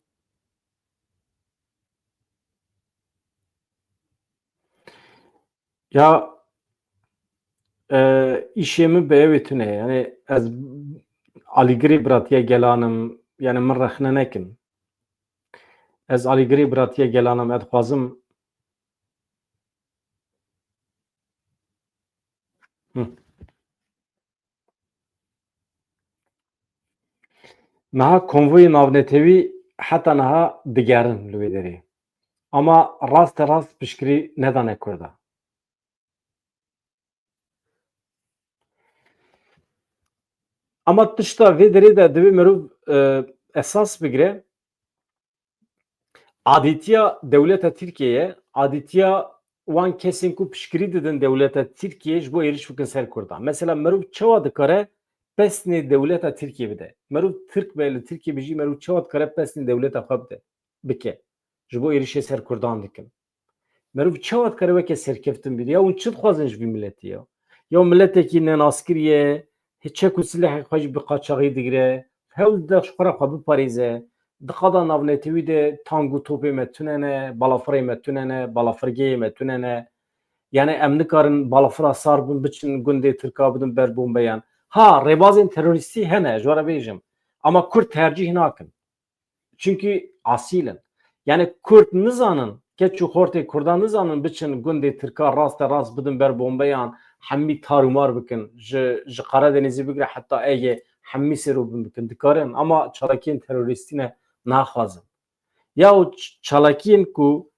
Ya, e, îşê min bi ewê tune ye. Yani ez alîgirê biratiya gelan im, yani min rexne nekin. Ez alîgirê biratiya gelan im, ez dixwazim. Hı. Niha konvoyê navnetewî heta niha digerin li wê derê. Ama raste rast piştgirî nedane Kurda. Ama tişta vê derê de divê mirov, e, esas bigire. Adîtiya dewleta Tirkiyeyê, adîtiya wan kesên ku piştgirî didin dewleta Tirkiyeyê ji bo êriş bikin ser Kurdan. Mesela mirov çawa dikare pesnê dewleta Tirkiyê bide? Mirov Tirk be, li Tirkiyê bijî, mirov çawa dikare pesnê dewleta xwe bide, bike? Ji bo êrişê ser Kurdan dikin. Meriv çawa dikare weke serkeftin bîne? Ya hûn çi dixwazin ji vî miletî ya? Ya miletekî nenaskirî ye, hê çek û silehê xwe jî bi qaçaxî digire, hewl dide ji xwe re xwe biparêze. Di qada navnetewî de tang û topê me tune ne, balafirê me tune ne, balafirgehê me tune ne. Yani em nikarin balafira sar bin, biçin gundê Tirka bidin ber bombeyan. Ha, rêbazên terorîstî hene, ji we re bêjim. Ama Kurd tercîh nakin. Çimkî asîl in. Yani Kurd nizanin, keç û xortê Kurdan nizanin biçin gundê Tirka raste rast bidin ber bombeyan, hemî tarûmar bikin, ji, ji Qaradenizê bigire heta Ege hemî sêr û bin bikin. Dikarin, ama çalakiyên terorîstî ne, naxwazin. Ya û ç-, çalakiyên ku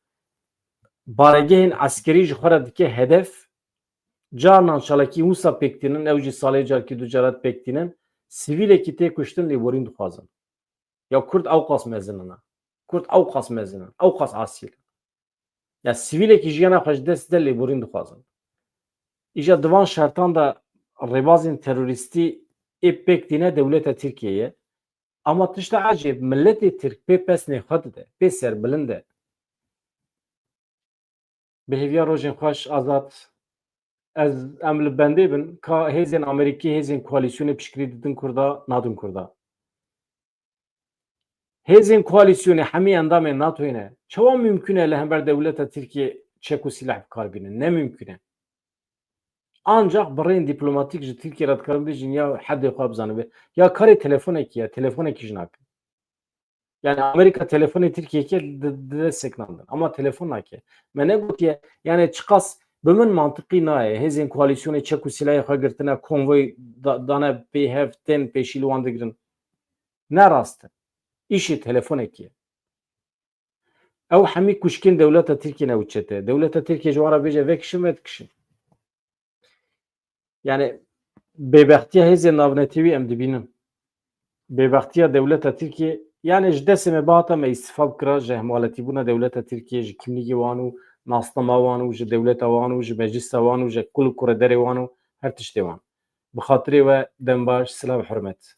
baregehên eskerî ji xwe re dike hedef, carnan çalakî wisa pêk tînin, ew jî salê carkî du carat pêk tînin, sivîlekî tê kuştin, lêborîn dixwazin. Ya Kurd ewqas mezin in. Kurd ewqas mezin in. Ewqas asîl in. Ya sivîlekî jiyana xwe ji dest de lêborîn dixwazin. Îja di van şertan de rêbazên terorîstî ê pêk tîne dewleta Tirkiyeyê. Ama tişta ecêb, miletê Tirk pê pesnê xwe dide, pê serbilind e. Bi hêviya rojên xweş, Azad. Ez, em li bendê bin ka hêzên Amerîkî, hêzên koalîsyonê piştgirî didin Kurda, nadin Kurda. Hêzên koalîsyonê hemî endamên NATOyê ne. Çawa mimkun e li hember dewleta Tirkiye çek û sîleh bi kar bînin? Ne mimkun e. Ancak bi rêyên dîplomatîk ji Tirkiye re dikarin bêjin ya hedê xwe bizanibe. Ya karê telefonekî ye, telefonekî jî nakin. Yani Amerîka telefonê Tirkiyeyê ke di, di dest seknandin. Ama telefon nake. Me negotiye, yani çiqas bi min mantiqî nayê. Hêzên koalîsyonê çek û silahê xwe girtine, konvoy da, dane pê hev, tên pêşî li wan digirin. Ne rast e. Îşê telefonekî ye. Ew hemî kuşkên dewleta Tirkiyê ne û çete. Dewleta Tirkiye ji wan re bêje vekişin, vedikişin. Yani Bêbextiya hêzên navnetewî em dibînin. Bêbextiya dewleta Tirkiyê, yani ji destê me bihata me îstifa bikira, ji hemaletîbûna dewleta Tirkiyê, ji kimlîgê wan û nasnama wan û ji dewleta wan û ji meclisa wan û ji kul û kurederê wan û her tiştê wan. Bi xatirê we dem baş, silav hurmet.